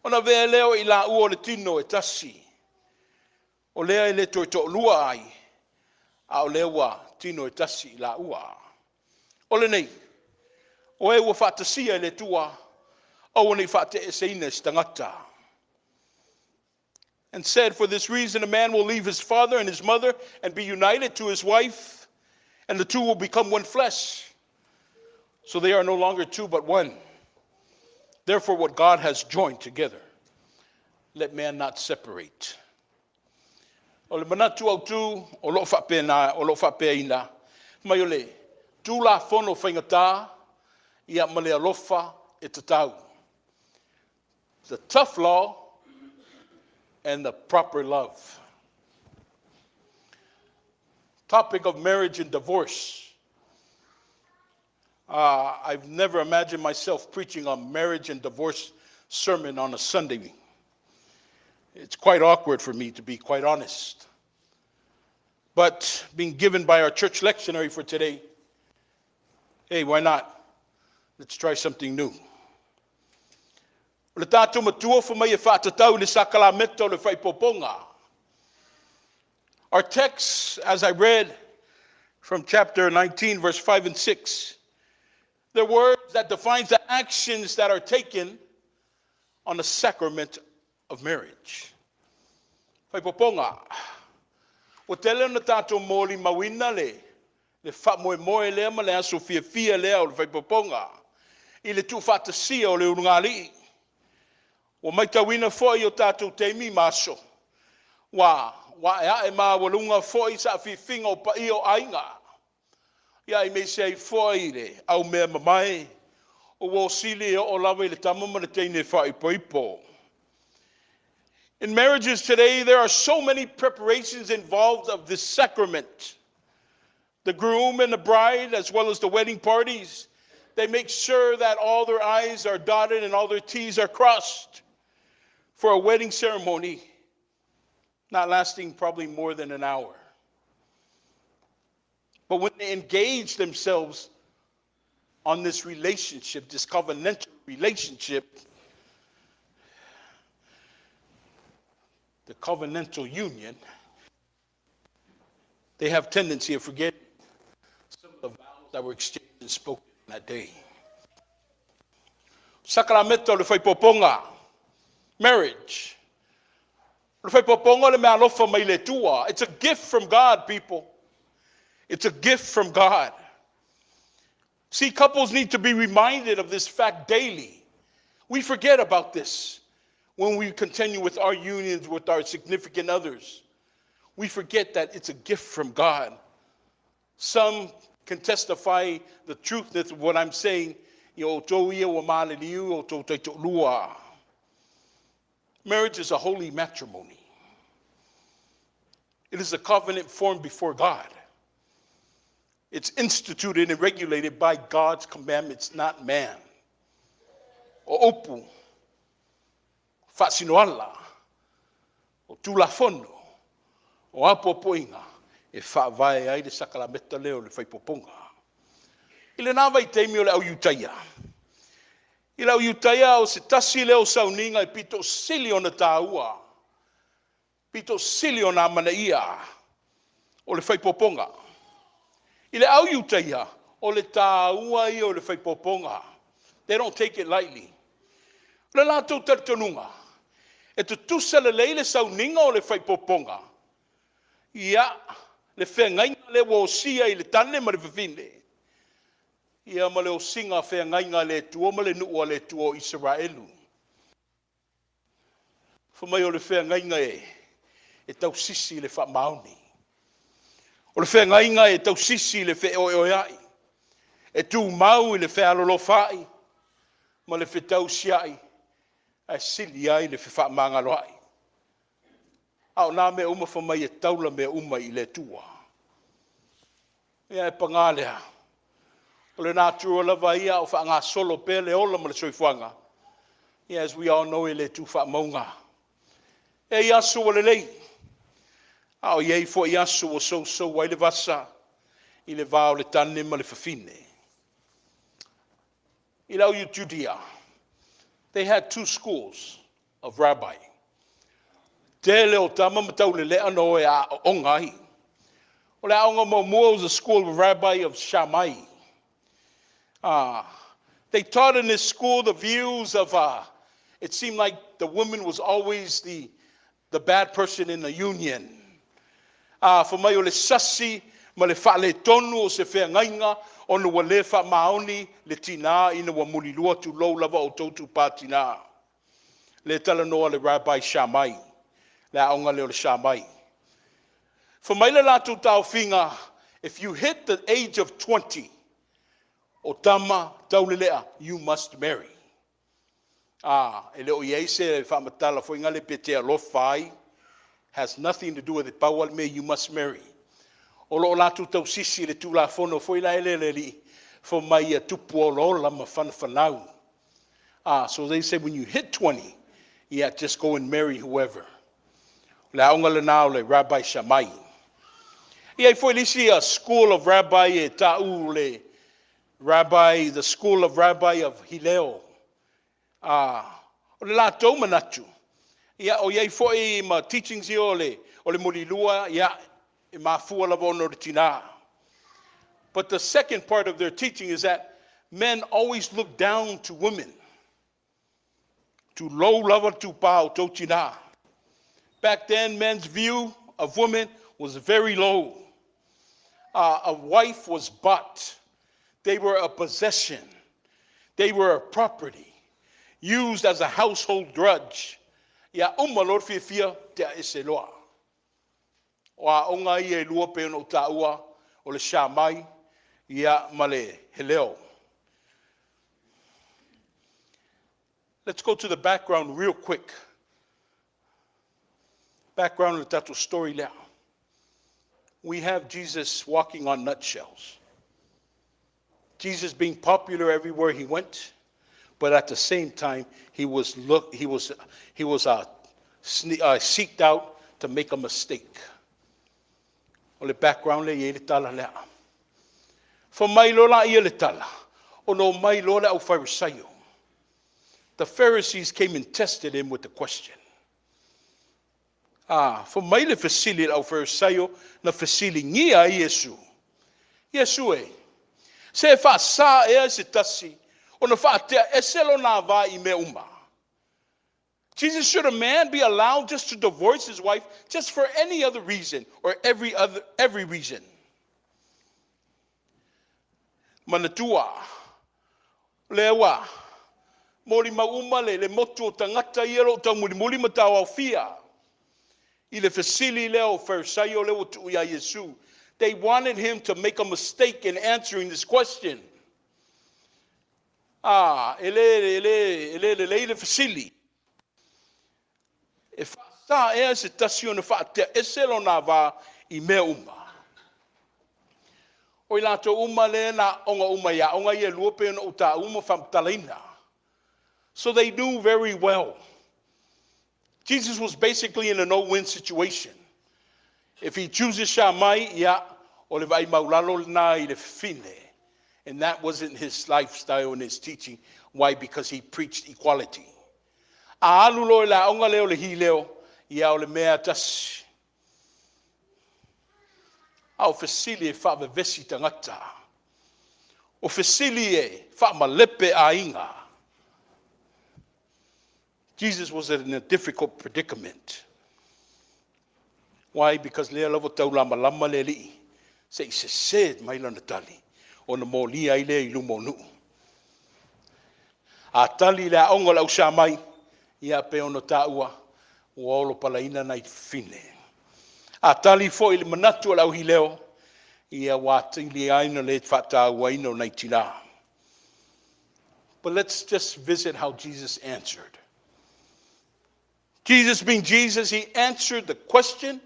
ona avea lea o i laua o le tino e tasi. O lea e le toe toalua ai, a o lea ua tino e tasi i laua. O lenei, o e ua faatasia e le Atua, aua ne i faateeseina e se tagata. And said, "For this reason, a man will leave his father and his mother and be united to his wife, and the two will become one flesh. So they are no longer two, but one. Therefore, what God has joined together, let man not separate." O le manatu autu o lo o faapena, o lo o faapeaina, mai o le Tulafono faigata, ia ma le alofa e tatau. The tough law and the proper love. Topic of marriage and divorce. I've never imagined myself preaching a marriage and divorce sermon on a Sunday. It's quite awkward for me, to be quite honest. But being given by our church lectionary for today, hey, why not? Let's try something new. O le tatou matua fa mai e faatatau i le sakalameta o le faaipoipoga. Our text, as I read from chapter 19, verse 5 and 6, the words that defines the actions that are taken on the sacrament of marriage. Faaipoipoga. Ua tele na tatou molimauina le faamoemoe lea ma le aso fiafia lea o le faaipoipoga i le tuufaatasia o le ulugalii. Ua matauina foi o tatou taimi ma aso, ua ae ae maualuga foi saafiafiga o paia o aiga. Ia aemaise ai foi le au mea mamae, ua sili e oo lava i le tama ma le teine faaipoipo. In marriages today, there are so many preparations involved of this sacrament. The groom and the bride, as well as the wedding parties, they make sure that all their I's are dotted and all their T's are crossed for a wedding ceremony not lasting probably more than an hour. But when they engage themselves on this relationship, this covenantal relationship, the covenantal union, they have tendency of forgetting some of the vows that were exchanged and spoken that day. Sakalameta o le faaipoipoga, marriage. O le faaipoipoga le meaalofa mai le Atua. It's a gift from God, people. It's a gift from God. See, couples need to be reminded of this fact daily. We forget about this when we continue with our unions with our significant others. We forget that it's a gift from God. Some can testify the truth of what I'm saying. I outou ia ua maliliu i o outou taitoalua. Marriage is a holy matrimony. It is a covenant formed before God. It's instituted and regulated by God's commandments, not man. O upu, faasinoala, o tulafono, o apoapoaiga, e faavae ai le sakalameta lea o le faaipoipoga. I lena vaitaimi o le au Iutaia, i le au Iutaia o se tasi lea o sauniga e pito sili ona taua, pito sili ona amanaia o le faaipoipoga. I le au Iutaia, o le taua ia o le faaipoipoga. They don't take it lightly. O le latou talitonuga, e tutusa lelei le sauniga o le faaipoipoga, ia, le feagaiga lea ua osia i le tane ma le fafine, ia ma le osiga feagaiga a le Atua ma le nuu a le Atua o Isaraelu. Fai mai o le feagaiga e tausisi i le faamaoni. O le feagaiga e tausisi i le feoeoeai, e tumau i le fealolofaai ma le fetausiai, ae sili ai le fefaamagaloai. A o nā mea uma fai mai e taula mea uma i le Atua. Ia e paga lea, o le natura lava ia a o faagasolo pea le ola ma le soifuaga, ia as we all know e le tufaamauga. E i ai aso ua lelei, a o i ai foi aso ua sousou ai le vasa i le va o le tane ma le fafine. I le au Judea, they had two schools of rabbi. Tele o tama ma taulelea na o e aooga ai. O le aoga muamua was a school of rabbi of Shammai. They taught in this school the views of, it seemed like the woman was always the bad person in the union. Fai mai o le sasi ma le faaletonu o se feagaiga ona ua le faamaoni le tinā ina ua mulilua tulou lava o outou tupā tinā. Le talanoa le Rabbi Shammai, le aoga lea o le Shammai. Fai mai le latou taofiga, if you hit the age of 20, o tama taulelea, you must marry. E le o i ai se faamatala foi ngale pe te alofa ai, has nothing to do with it, pau le mea you must marry. O lo o latou tausisi le tulafono foi la ele le li, fai mai ia tupu olaola ma whanawhanau. So they say when you hit 20, yeah, just go and marry whoever. Le aoga lena o le Rabbi Shammai. Ia i foi lisi a school of rabbi e ta'u le rabbi, the school of rabbi of Hillel. O le latou manatu. Ia, o iai foi ma teachings ia o le mulilua, ia, e mafua lava ona o le tinā. But the second part of their teaching is that men always look down to women. Tulou lava tupā o tou tinā. Back then, men's view of women was very low. A wife was bought. They were a possession. They were a property used as a household drudge. Ia uma loa le fiafia te a ese loa. O aoga ia e lua pe ona o taua o le Shammai ia ma le Hillel. Let's go to the background real quick. Background o le tatou story lea. We have Jesus walking on nutshells. Jesus being popular everywhere he went, but at the same time he was seeked out to make a mistake. O le background le i le tala lea. Fai mai loa la ia le tala, o no mai loa le au Pharisaio. The Pharisees came and tested him with the question. Fai mai le fesili le au Pharisaio na fesiligia ai Iesu. Iesu e, se faasa ea se tasi, ona faatea ese lona va i mea uma. Jesus, should a man be allowed just to divorce his wife just for any other reason or every reason? Manatua, lea ua, molimau uma le motu o tagata ia lo tau mulimuli ma tau aufia. I le fesili lea o Farisaio lea ua tuu iā Iesu, they wanted him to make a mistake in answering this question. Ah, e le, e le, e le lelei le fesili. E faasā ea se tasi ona faatea ese lona va i mea uma? O i latou uma lea na aooga uma i aoga ia e lua pei ona ou taua ma faamatalaina. So they knew very well. Jesus was basically in a no-win situation. If he chooses Shammai, ia, o le vaai maulalo lena i le fafine. And that wasn't his lifestyle and his teaching. Why? Because he preached equality. A alu loa i le aoga lea o le Hileo, ia o le mea tasi. A o fesili e faavevesi tagata. O fesili e faamalepe aiga. Jesus was in a difficult predicament. Why? Because lea lava taulamalama le alii, se i sese mai lana tali, ona molia ai lea i luma o nuu. A tali le aoga o le au Shammai, ia pei ona taua, ua olopalaina nai fafine. A tali foi le manatu o le au Hileo, ia ua atili ai ona le faatauaina o nai tinā. But let's just visit how Jesus answered. Jesus being Jesus, he answered the question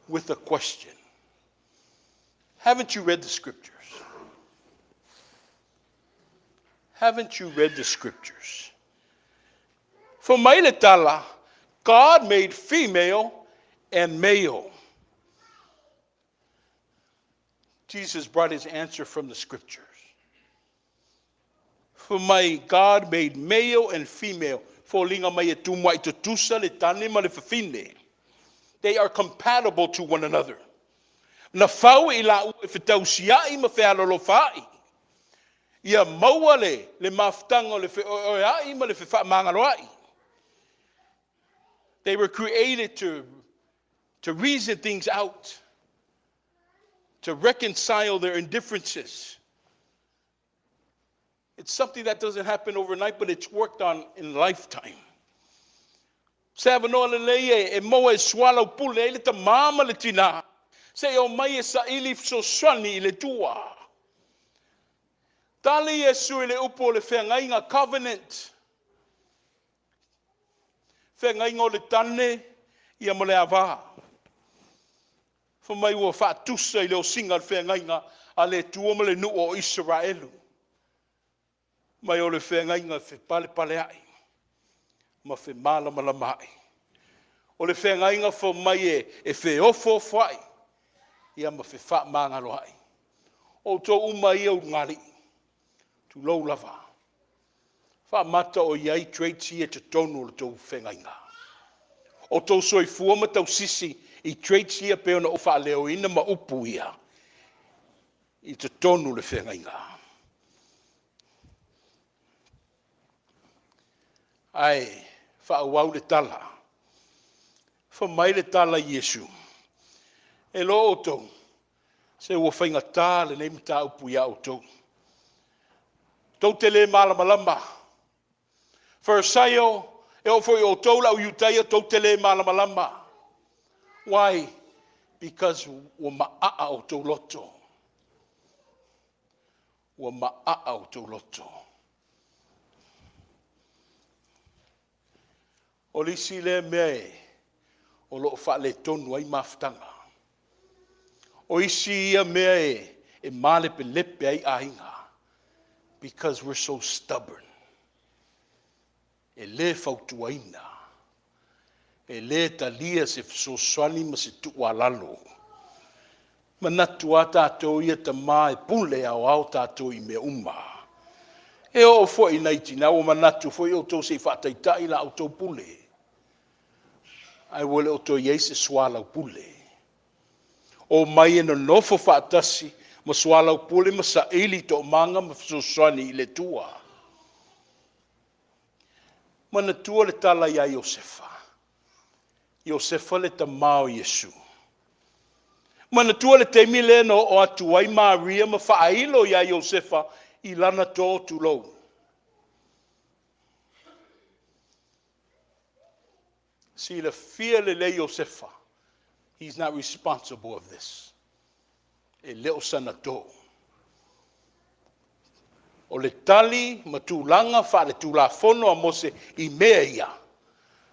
with a question. Haven't you read the scriptures? Haven't you read the scriptures? Fai mai le tala, God made female and male. Jesus brought his answer from the scriptures. Fai mai, God made male and female. Foliga mai e tumuai tutusa le tane ma le fafine. They are compatible to one another. Na fau i laua e fetausiai ma fealolofaai. Ia maua le mafutaga o le feoeoeai ma le fefaamagaloai. They were created to reason things out, to reconcile their indifferences. It's something that doesn't happen overnight, but it's worked on in lifetime. Se avanoa lelei e maua e soalaupule ai le tamā ma le tinā, seia omai e saili fesoasoani i le Atua. Tali Iesu i le upu o le feagaiga, covenant. Feagaiga o le tane ia ma le ava. Fai mai ua faatusa i le osiga o le feagaiga a le Atua ma le nuu o Isaraelu. Mai o le feagaiga e fepalepaleai ma femalamalamaai. O le feagaiga fai mai e feofoofoai ia ma fefaamagaloai. O outou uma ia ulugalii, tulou lava. Faamata o i ai traits ia i totonu o le tou feagaiga. O tou soifua ma tausisi i traits ia pei ona ou faaleoina ma upu ia i totonu o le feagaiga. Ae faaauau le tala. Fai mai le tala i Iesu, E iloa outou, se ua faigata lenei mataupu iā outou. Tou te le malamalama. Farisaio, e oo foi i outou le au Iutaia, tou te le malamalama. Why? Because ua maaa outou loto. Ua maaa outou loto. O le isi lea mea e o lo o faaletonu ai mafutaga. O isi ia mea e malepelepe ai aiga, because we're so stubborn. E le fautuaina, e le talia se fesoasoani ma se tuualalo. Manatu lava tatou ia tama e pule aoao tatou i mea uma. E oo foi i nai tinā ua manatu foi outou se i faataitai la outou pule. Ae ua le o toe i ai se soalaupule. Omai e nonofo faatasi ma soalaupule ma saili toomaga ma fesoasoani i le Atua. Manatua le tala iā Iosefa. Iosefa le tamā o Iesu. Manatua le taimi lea na oo atu ai Maria ma faailo iā Iosefa i lana tō tulou. Silafia lelei Iosefa, he's not responsible of this. E le o sana to. O le tali ma tulaga faaletulafono a Mose i mea ia,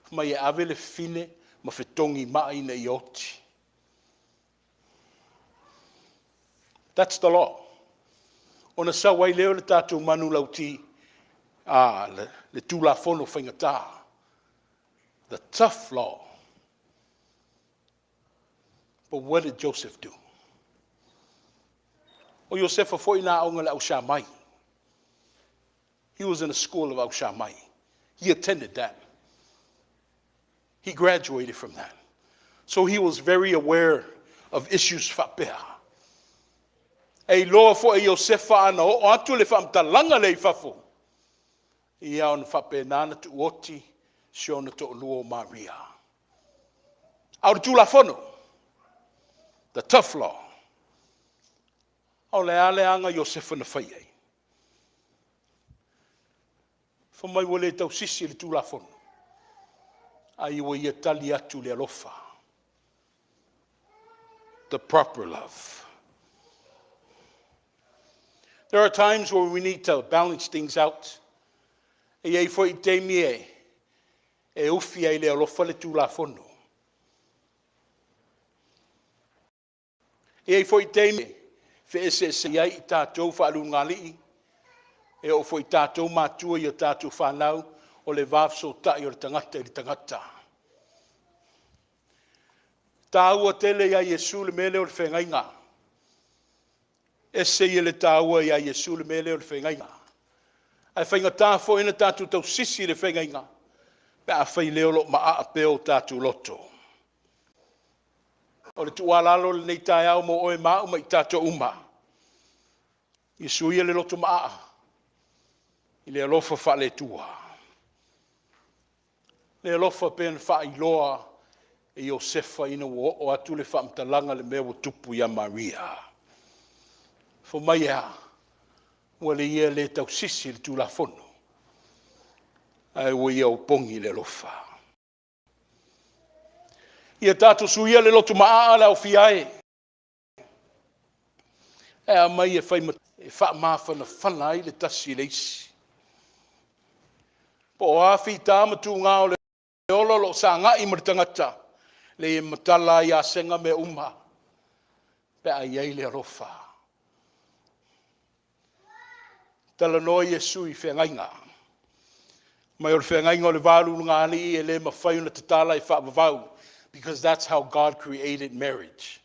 fai mai e ave le fafine ma fetogi mai ina ia oti. That's the law. Ona sau ai lea o le tatou manulauti, le Tulafono faigata. The tough law. But what did Joseph do? O Iosefa foi na aoga i le Au Shammai. He was in a school of Au Shammai. He attended that. He graduated from that. So he was very aware of issues faapea. E iloa foi e Iosefa ana oo atu le faamatalaga lea i fafo, ia ona faapena ona tuuoti si ona toalua o Maria. A o le Tulafono, the tough law, o le a le aga Iosefa na fai ai? Fai mai ua le tausisi le Tulafono, ai ua ia tali atu le alofa. The proper love. There are times where we need to balance things out. E i ai foi taimi e ufi ai le alofa le Tulafono. E i ai foi taimi e feeseeseai ai i tatou faauluulugalii, e oo foi i tatou matua i a tatou fanau, o le va fesootai o le tagata i le tagata. E taua tele ia Iesu le mea lea o le feagaiga. E ese ia le taua ia Iesu le mea lea o le feagaiga. Ae faigata foi ona tatou tausisi i le feagaiga pe afai lea o lo o maa pea o tatou loto. O le tuualalo lenei taeao mo oe ma au ma i tatou uma, ia suia le loto maa i le alofa faale-Atua. Le alofa pei ona faailoa e Iosefa ina ua oo atu le faamatalaga le mea ua tupu ia Maria. Fai mai e a? Ua le ia le tausisi i le Tulafono, ae ua ia opogi le alofa. Ia tatou suia le loto maa le aufia e, e aumai e fai e faamafanafana ai le tasi i le isi. Po o a fita ma tuga o le ola o lo o sagai ma le tagata, le matala ai asega mea uma, pe a i ai le alofa. Talanoa Iesu i feagaiga. Mai o le feagaiga o le va o ulugalii e le mafai ona tatala e faavavau, because that's how God created marriage.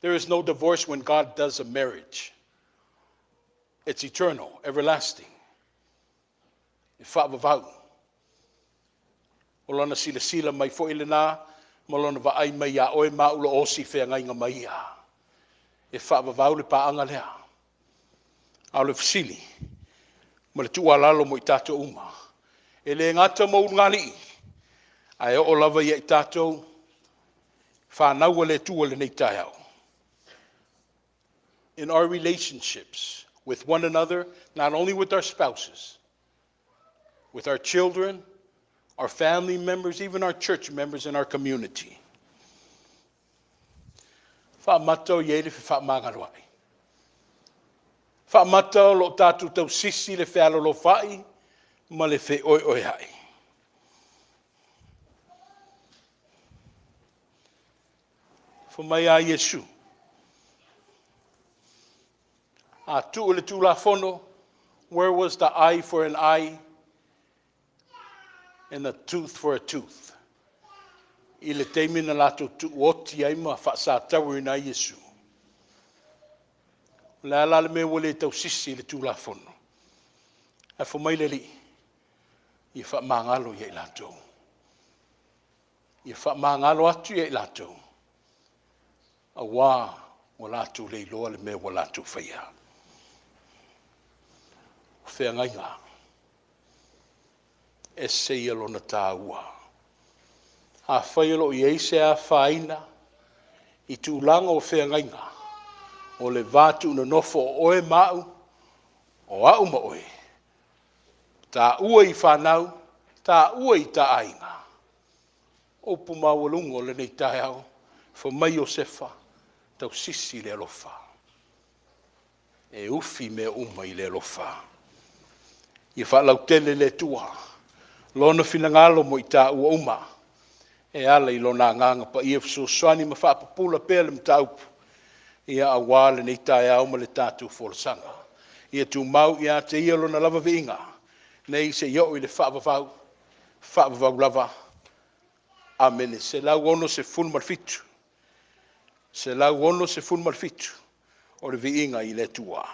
There is no divorce when God does a marriage. It's eternal, everlasting. E faavavau. O lona silasila mai foi lena, ma lona vaai mai ia oe ma au o lo o osi feagaiga ma ia. E faavavau le paaga lea. A o le fesili, ma le tuualalo mo i tatou uma, e le gata mo ulugalii, ae oo lava ia i tatou fanau a le Atua i lenei taeao. In our relationships with one another, not only with our spouses, with our children, our family members, even our church members in our community. Faamata o i ai le fefaamagaloai. Faamata o lo o tatou tausisi le fealolofa'i ma le feoeoea'i. Fai mai a Iesu, a tuu le Tulafono, where was the eye for an eye and a tooth for a tooth? I le taimi na latou tuuoti ai ma faasatauaina ai Iesu. O le a la le mea ua le tausisi i le Tulafono? Ae fai mai le Alii, ia faamagalo ia i latou. Ia faamagalo atu ia i latou, auā ua latou le iloa le mea ua latou faia. O feagaiga, ese ia lona taua. Afai o lo o i ai se afaina i tulaga o feagaiga, o le va tuunonofo o oe ma au, o au ma oe, taua i fanau, taua i taaiga. O upu maualuga o lenei taeao, fai mai Iosefa, tausisi i le alofa, e ufi mea uma i le alofa. Ia faalautele e le Atua Lona finagalo mo i taua uma e ala i Lona Agaga Paia fesoasoani ma faapupula pea le mataupu aua lenei taeao ma le tatou folasaga. Ia tumau ia te Ia Lona lava viiga, nei seia oo i le faavavau, faavavau lava. Amene. 167, 167, o le Viiga i le Atua.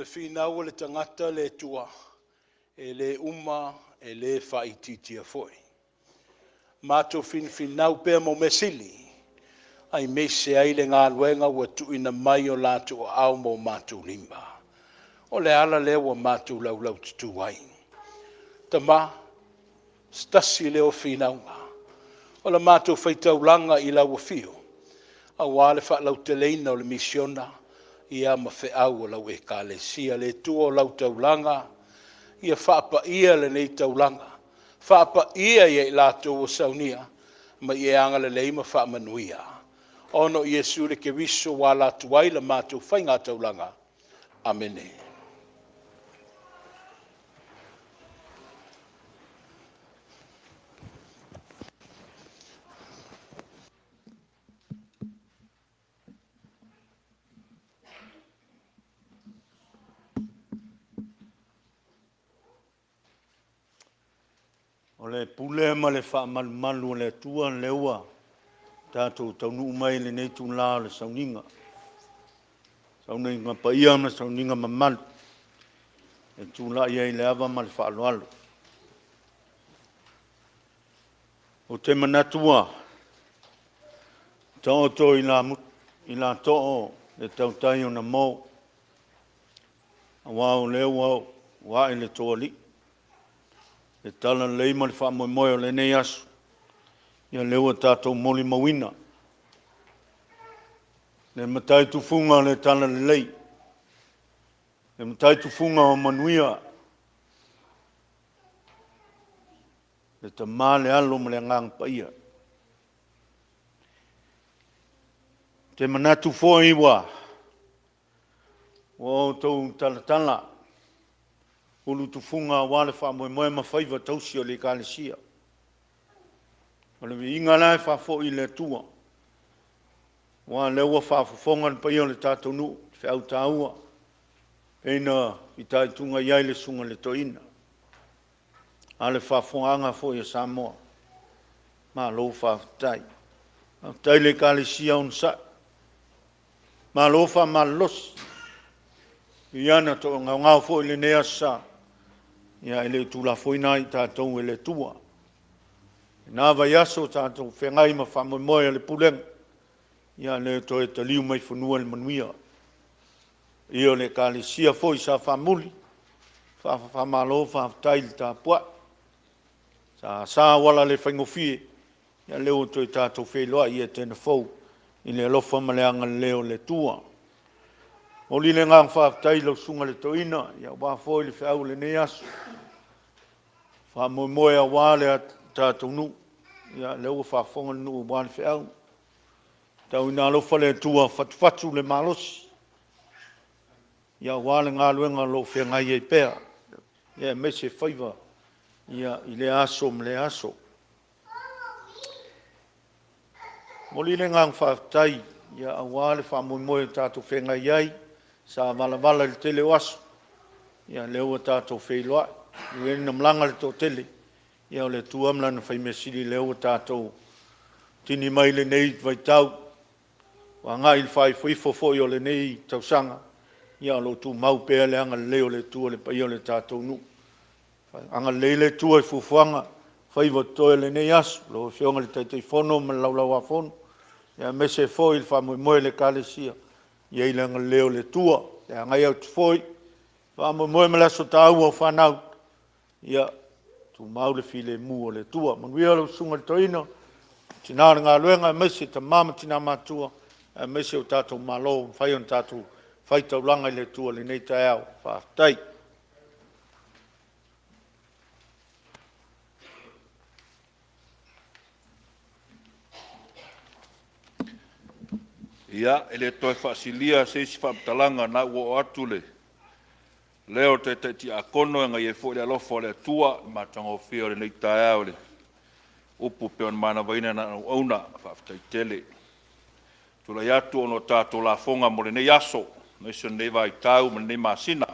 le finau a le tagata le Atua, e le uma e le faaitiitia foi. Matou finafinau pea mo mea sili, aemaise ai le galuega ua tuuina mai i o latou aao ma o matou lima. O le ala lea ua matou laulaututu ai. Tama, o se tasi lea o finauga, o le matou faitaulaga i lau afio, aua le faalauteleina o le misiona ia ma feau a lau Ekalesia. Le Atua o lau taulaga, ia faapaia lenei taulaga, faapaia ia i latou ua saunia, ma ia e agalelei ma faamanuia, ona o Iesu le Keriso ua ala atu ai la matou faigataulaga. Amene. O le pule ma le faamalumalu a le Atua lea ua tatou taunuu mai i lenei itula o le sauniga, sauniga paia ma le sauniga mamalu e tulai ai i le ava ma le faaaloalo. Ou te manatu ua taoto i lato le tautai ona mo, aua o lea ua ae le toalii, le talalelei ma le faamoemoe o lenei aso, ia lea ua tatou molimauina le matai tufuga o le talalelei, le matai tufuga o manuia, le Tama, le Alo ma le Agaga Paia. Ou te manatu foi ua outou talatala ulutufuga aua le faamoemoe ma faiva tausi o le Ekalesia. O le viiga la e faafoi i le Atua, aua o lea ua faafofoga le paia o le tatou nuu i le feau taua e pei ona fitaituga i ai le Susuga i le Toeaina. A o le faafofogaaga foi a Samoa, malo faafetai. Faafetai i le Ekalesia onosai, malo faamalolosi, e ui lava ina toagaogao foi i lenei Aso Sa, ae le o tuulafoaina lava i tatou e le Atua. O lena vaiaso tatou feagai ma faamoemoe o le pulega, ia lea toe taliu mai i fanua le manuia. Le paia o le Ekalesia foi sa faamuli, faamalo faafetai le tapuai, sa asa auala le faigofie, a o lea ua toe tatou feiloai i Etena fou i le alofa ma le agalelei o le Atua. E momoli le agaga faafetai i lau Susuga i le Toeaina aua foi le feau o lenei aso, faamoemoe aua le tatou nuu. Ia lea ua faafofoga le nuu aua le feau. Tau ina alofa le Atua fatufatu le malosi aua le galuega o lo o feagai ai pea, aemaise faiva i lea aso ma lea aso. E momoli le agaga faafetai aua le faamoemoe ua tatou feagai ai, sa valavala i le tele o aso, a o lea ua tatou feiloai. E ui ina malaga le toatele, ia o le Atua ma Lana faimea sili lea ua tatou tini mai i lenei vaitau ua agai i le faaifoifo foi o lenei tausaga, ia o lo o tumau pea le agalelei o le Atua i le paia o le tatou nuu. Agalelei le Atua i fuafuaga, faiva o totoe o lenei aso, lau Afioga i le Taitaifono ma le Laulau-a-Fono, aemaise foi le faamoemoe o le Ekalesia, ia i ai le agalelei o le Atua. E agai atu foi, faamoemoe ma le aso taua o fanau, ia tumau le filemu o le Atua. Manuia lau Susuga i le Toeaina, tina o le galuega aemaise tama ma tina matutua, aemaise o tatou malo ua mafai ona tatou fai taulaga i le Atua i lenei taeao. Faafetai. Ia, e le toe faasilia se isi faamatalaga, o lena ua oo atu le leo o le Taitai Tiakono e agai ai foi le alofa o le Atua i le matagofie o lenei taeao i le upu e pei ona manavaina e lana auauna. Faafetai tele. E tulai atu ona o tatou lafoga mo lenei aso aemaise o lenei vaitau ma lenei masina.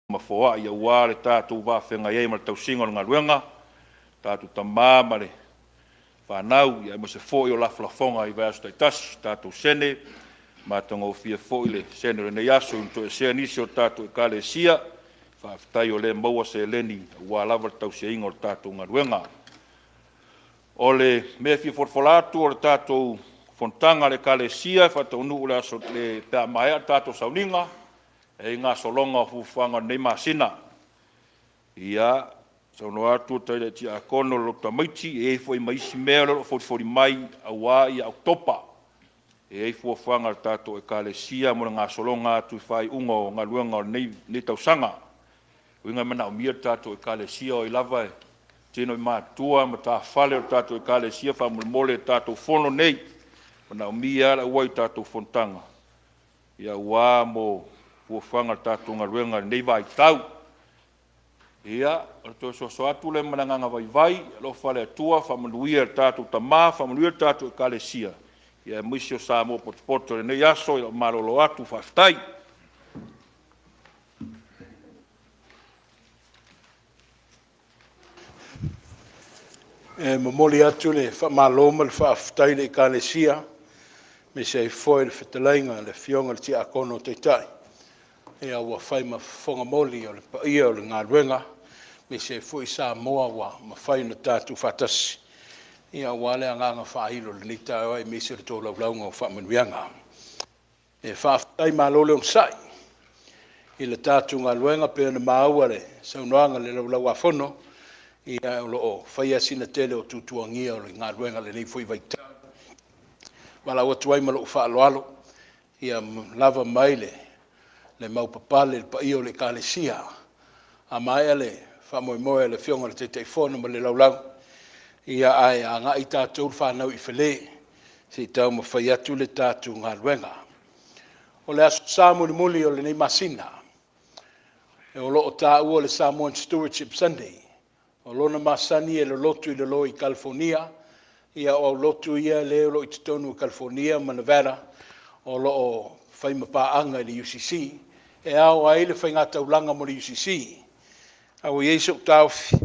Ma foai aua le tatou va feagai ai ma le tausiga o le galuega, tatou tama ma le fanau, aemaise foi o lafolafoga i vaiaso taitasi, tatou sene, matagofie foi le sene o lenei aso ua toesea nisi o tatou Ekalesia. Faafetai o lea e maua seleni aua lava le tausiaina o le tatou galuega. O le mea e fia folafola atu, o le tatou fonotaga a le Ekalesia e faataunuu i le aso pe a maea le tatou sauniga, e i ai gasologa o fuafuaga o lenei masina. Ia, saunoa atu le Taitai Tiakono i le lotu tamaiti, e i ai foi ma isi mea o lo o folifoli mai aua Oketopa. E i ai fuafuaga a le tatou Ekalesia mo le gasologa atu i faaiuga o galuega o lenei tausaga. Lona uiga e manaomia le tatou Ekalesia, o ai lava e tino i matua ma matafale o le tatou Ekalesia, faamolemole i le tatou fono nei, e manaomia lava le auai i tatou fonotaga aua mo fuafuaga o le tatou galuega i lenei vaitau. Ia, o le toe soso atu lea ma le agaga vaivai, ia alofa le Atua faamanuia i le tatou tama, faamanuia le tatou Ekalesia, aemaise o Samoa potopoto i lenei aso. Ia malolo atu. Faafetai. E momoli atu le faamalo ma le faafetai i le Ekalesia aemaise ai foi le fetalaiga i le Afioga i le Tiakono Taitai ua fai ma fofoga moli o le paia o le galuega, aemaise ai foi Samoa ua mafai ona tatou faatasi aua le agaga faailo i lenei taeao aemaise o le tolaulauga o faamanuiaga. E faafetai malo le onosai i le tatou galuega e pei ona maua i le saunoaga i le Laulau-a-Fono, ia o lo o fai lava sina tele o tuatuagia o le galuega i lenei foi vaitau. E valaau atu ai ma lou faaaloalo, ia lava mai le maupapale i le paia o le Ekalesia. A maea le faamoemoe o le Afioga i le Taitaifono ma le laulau, ae agai tatou le fanau i Fale se i taumafai atu le tatou galuega. O le Aso Sa mulimuli o lenei masina, o lo o taua o le Samoan Stewardship Sunday. O lona masani e lolotu i lalo i Kalifonia, o aulotu ia o lo o i totonu o Kalifonia ma Nevada o lo o fai ma paaga i le UCC, e ao ai le faigataulaga mo le UCC. Ae ua i ai sou taofi,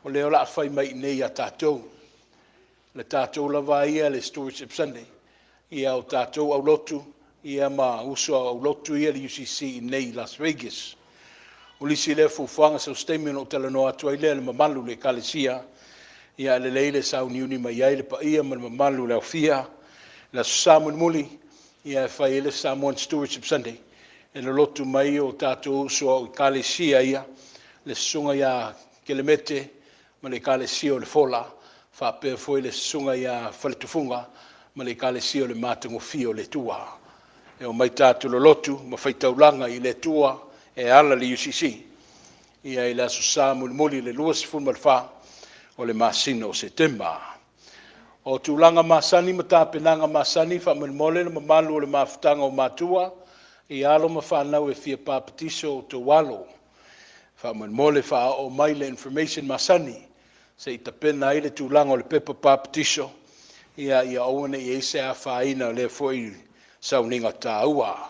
o lea o le a fai mai i inei ia tatou. O le tatou lava ia le Stewardship Sunday, o tatou aulotu ma uso aulotu ia a le UCC i inei i Las Vegas. O le isi lea fuafuaga, so o se taimi ona ou talanoa atu ai lea i le mamalu o le Ekalesia, ae lelei le sauniuni mai ai le paia ma le mamalu i le aofia i le Aso Sa mulimuli e fai ai le Samoan Stewardship Sunday, e lolotu mai o tatou uso i Ekalesia ia, le Susuga ia Kelemete ma le Ekalesia o le Fola, faapea foi le Susuga ia Faletufuga ma le Ekalesia o le Matagofie o le Atua. E omai tatou lolotu ma faitaulaga i le Atua e ala i le UCC i le Aso Sa mulimuli le 24 o le masina o Setema. O tulaga masani ma tapenaga masani faamolemole le mamalu o le mafutaga o matua i alo ma fanau e fia papatiso outou alo, faamolemole faaoo mai le information masani se i tapena ai le tulaga o le pepa papatiso ia aua ne i i ai se afaina o lea foi sauniga taua.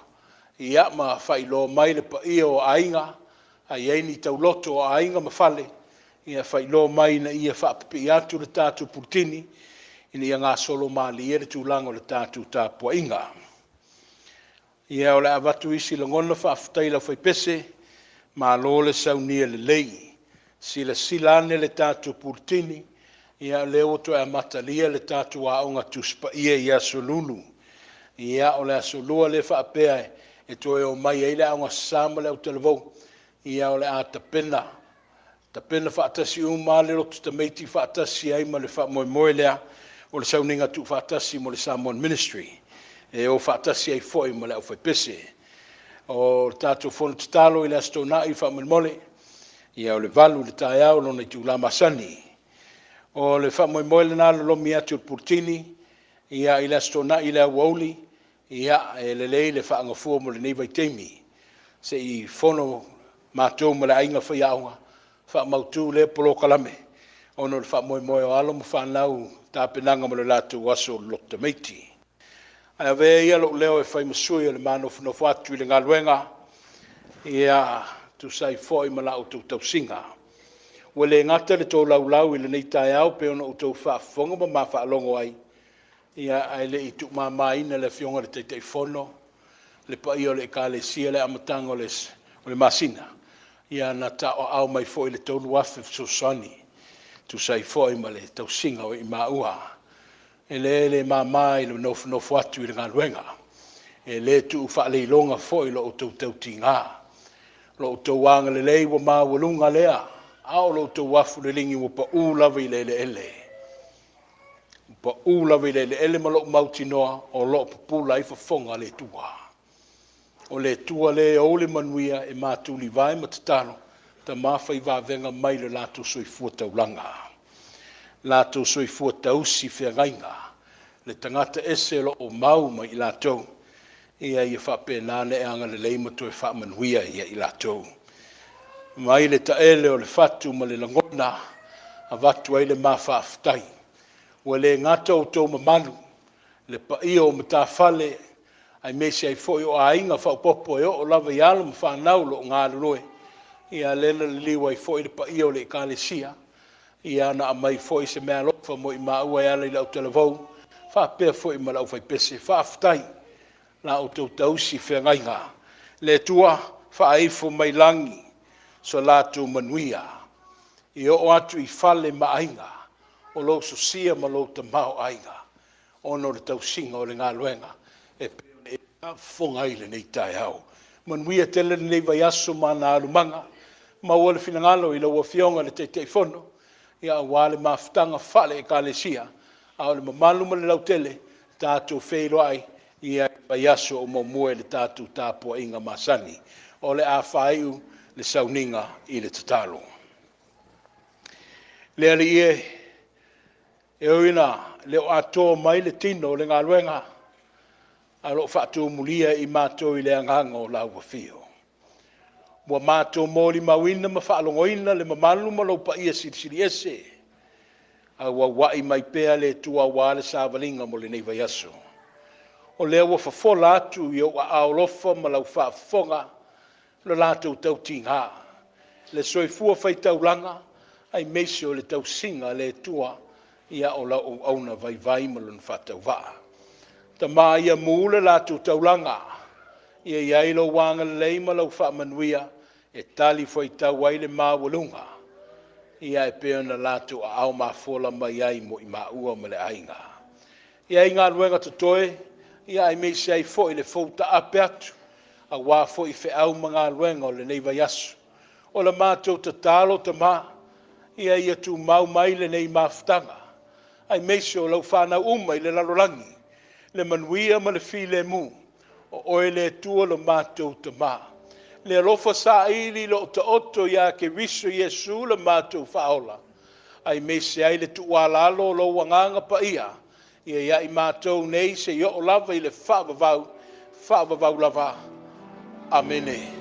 Ia ma faailoa mai le paia o aiga, a i ai ni tauloto a aiga ma fale, ia faailoa mai ina ia faapipii atu le tatou puletini ina ia gasolo malie le tulaga o le tatou tapuaiga. Ia, o le a avatu isi lagona faafetai i le aufaipese, malo le saunia lelei. Silasila ane i le tatou puletini, o lea ua toe amatalia le tatou Aoga Tusi Paia i Aso Lulu. Ia, o le Aso Lua lea e faapea e toe omai ai le Aoga Sasã ma le Autalavou, ia o le a tapena faatasi uma lava le lotu tamaiti faatasi ai ma le faamoemoe lea o le sauniga tuufaatasi mo le Samoan Ministry e o faatasi ai foi ma le aufaipese. O le tatou fono tatalo i le Aso Toonai faamolemole, ia o le 8:00 i le taeao lona itula masani. O le faamoemoe lena e lolomi atu e le Puletini i le Aso Toonai i le aoauli, e lelei le faagafua mo lenei vaitaimi se i fono matou ma le aiga faiaoga faamautu lea polokalame ona o le faamoemoe o alo ma fanau i tapenaga mo le latou aso o le lotu tamaiti. Ae avea ia lou leo e fai ma sui o le manofonofo atu i le galuega. Ia tusa ai foi ma la outou tausiga. Ua le gata le tolaulau i lenei taeao pei ona outou faafofoga ma ma faalogo ai, ia ae le i tuumamaina e le Afioga i le Taitaifono le paia o le Ekalesia i le amataga o le masina, ia na tauaao mai foi le $3,000 fesoasoani e tusa ai foi ma le tausiga o maua. E le mama i le nofonofo atu i le galuega, e le tuu faaleiloga foi lo outou tautiga. Lo outou agalelei ua maualuga lea, a o lo outou afu liligi ua pau lava i le eleele, ua pau lava i le eleele ma lou mautinoa o lo o pupula ai fofoga o le Atua. O le Atua lea e ou le manuia e matulivae ma tatalo, tama fai vavega mai le latou soifua taulaga, latou soifua tausi feagaiga, le tagata ese o lo o mau ma i latou, ia faapena ona e agalelei ma toe faamanuia ia i latou. Mai le taele o le fatu ma le lagona, avatu ai le ma faafetai. Ua le gata outou mamalu, le paia o matafale aemaise ai foi o aiga faaopoopo e oo lava i alo ma fanau o lo o galulue, ia lea na liliu ai foi le paia o le Ekalesia, ia na aumai foi se meaalofa mo i maua e ala i le autalavou faapea foi ma le aufaipese. Faafetai i la outou tausi feagaiga. Le Atua faaifo mai lagi so latou manuia e oo atu i fale ma aiga o lo o sosia ma lou tamaoaiga ona o le tausiga o le galuega e pei ona e faafofoga ai i lenei taeao. Manuia tele lenei vaiaso ma ana alumaga, maua le finagalo i lau Afioga i le Taitaifono aua le mafutaga faale-Ekalesia, a o le mamalu ma le lautele, tatou feiloai i le vaiaso o muamua i le tatou tapuaiga masani. O le a faaiu le sauniga i le tatalo. Le Alii e, e ui ina le o atoa mai le tino o le galuega, ae o lo o faatumulia i matou i le agaga o lau afio. Ua matou molimauina ma faalogoina le mamalu ma lou paia silisili ese, auauai mai pea le Atua aua le savaliga mo lenei vaiaso. O lea ua fofola atu i ou aao alofa ma lau faafofoga le latou tautiga, le soifua faitaulaga aemaise o le tausiga a le Atua o lau auauna vaivai ma lona faatauvaa. Tama ia mu le latou taulaga, ia i ai lou agalelei ma lau faamanuia e talifuaitau ai le maualuga e pei ona latou aao mafola mai ai mo i maua ma le aiga. E i ai galuega totoe aemaise ai foi le fou taape atu aua foi feau ma galuega o lenei vaiaso. O le matou tatalo Tama, ia ia tumau mai lenei mafutaga aemaise o lau fanau uma i le lalolagi, le manuia ma le filemu, o oe le Atua lo matou Tama. Le alofa saili o lo o taoto ia Keriso Iesu lo matou Faaola, aemaise ai le tuualalo o lou Agaga Paia ia i matou nei seia oo lava i le faavavau, faavavau lava. Amene.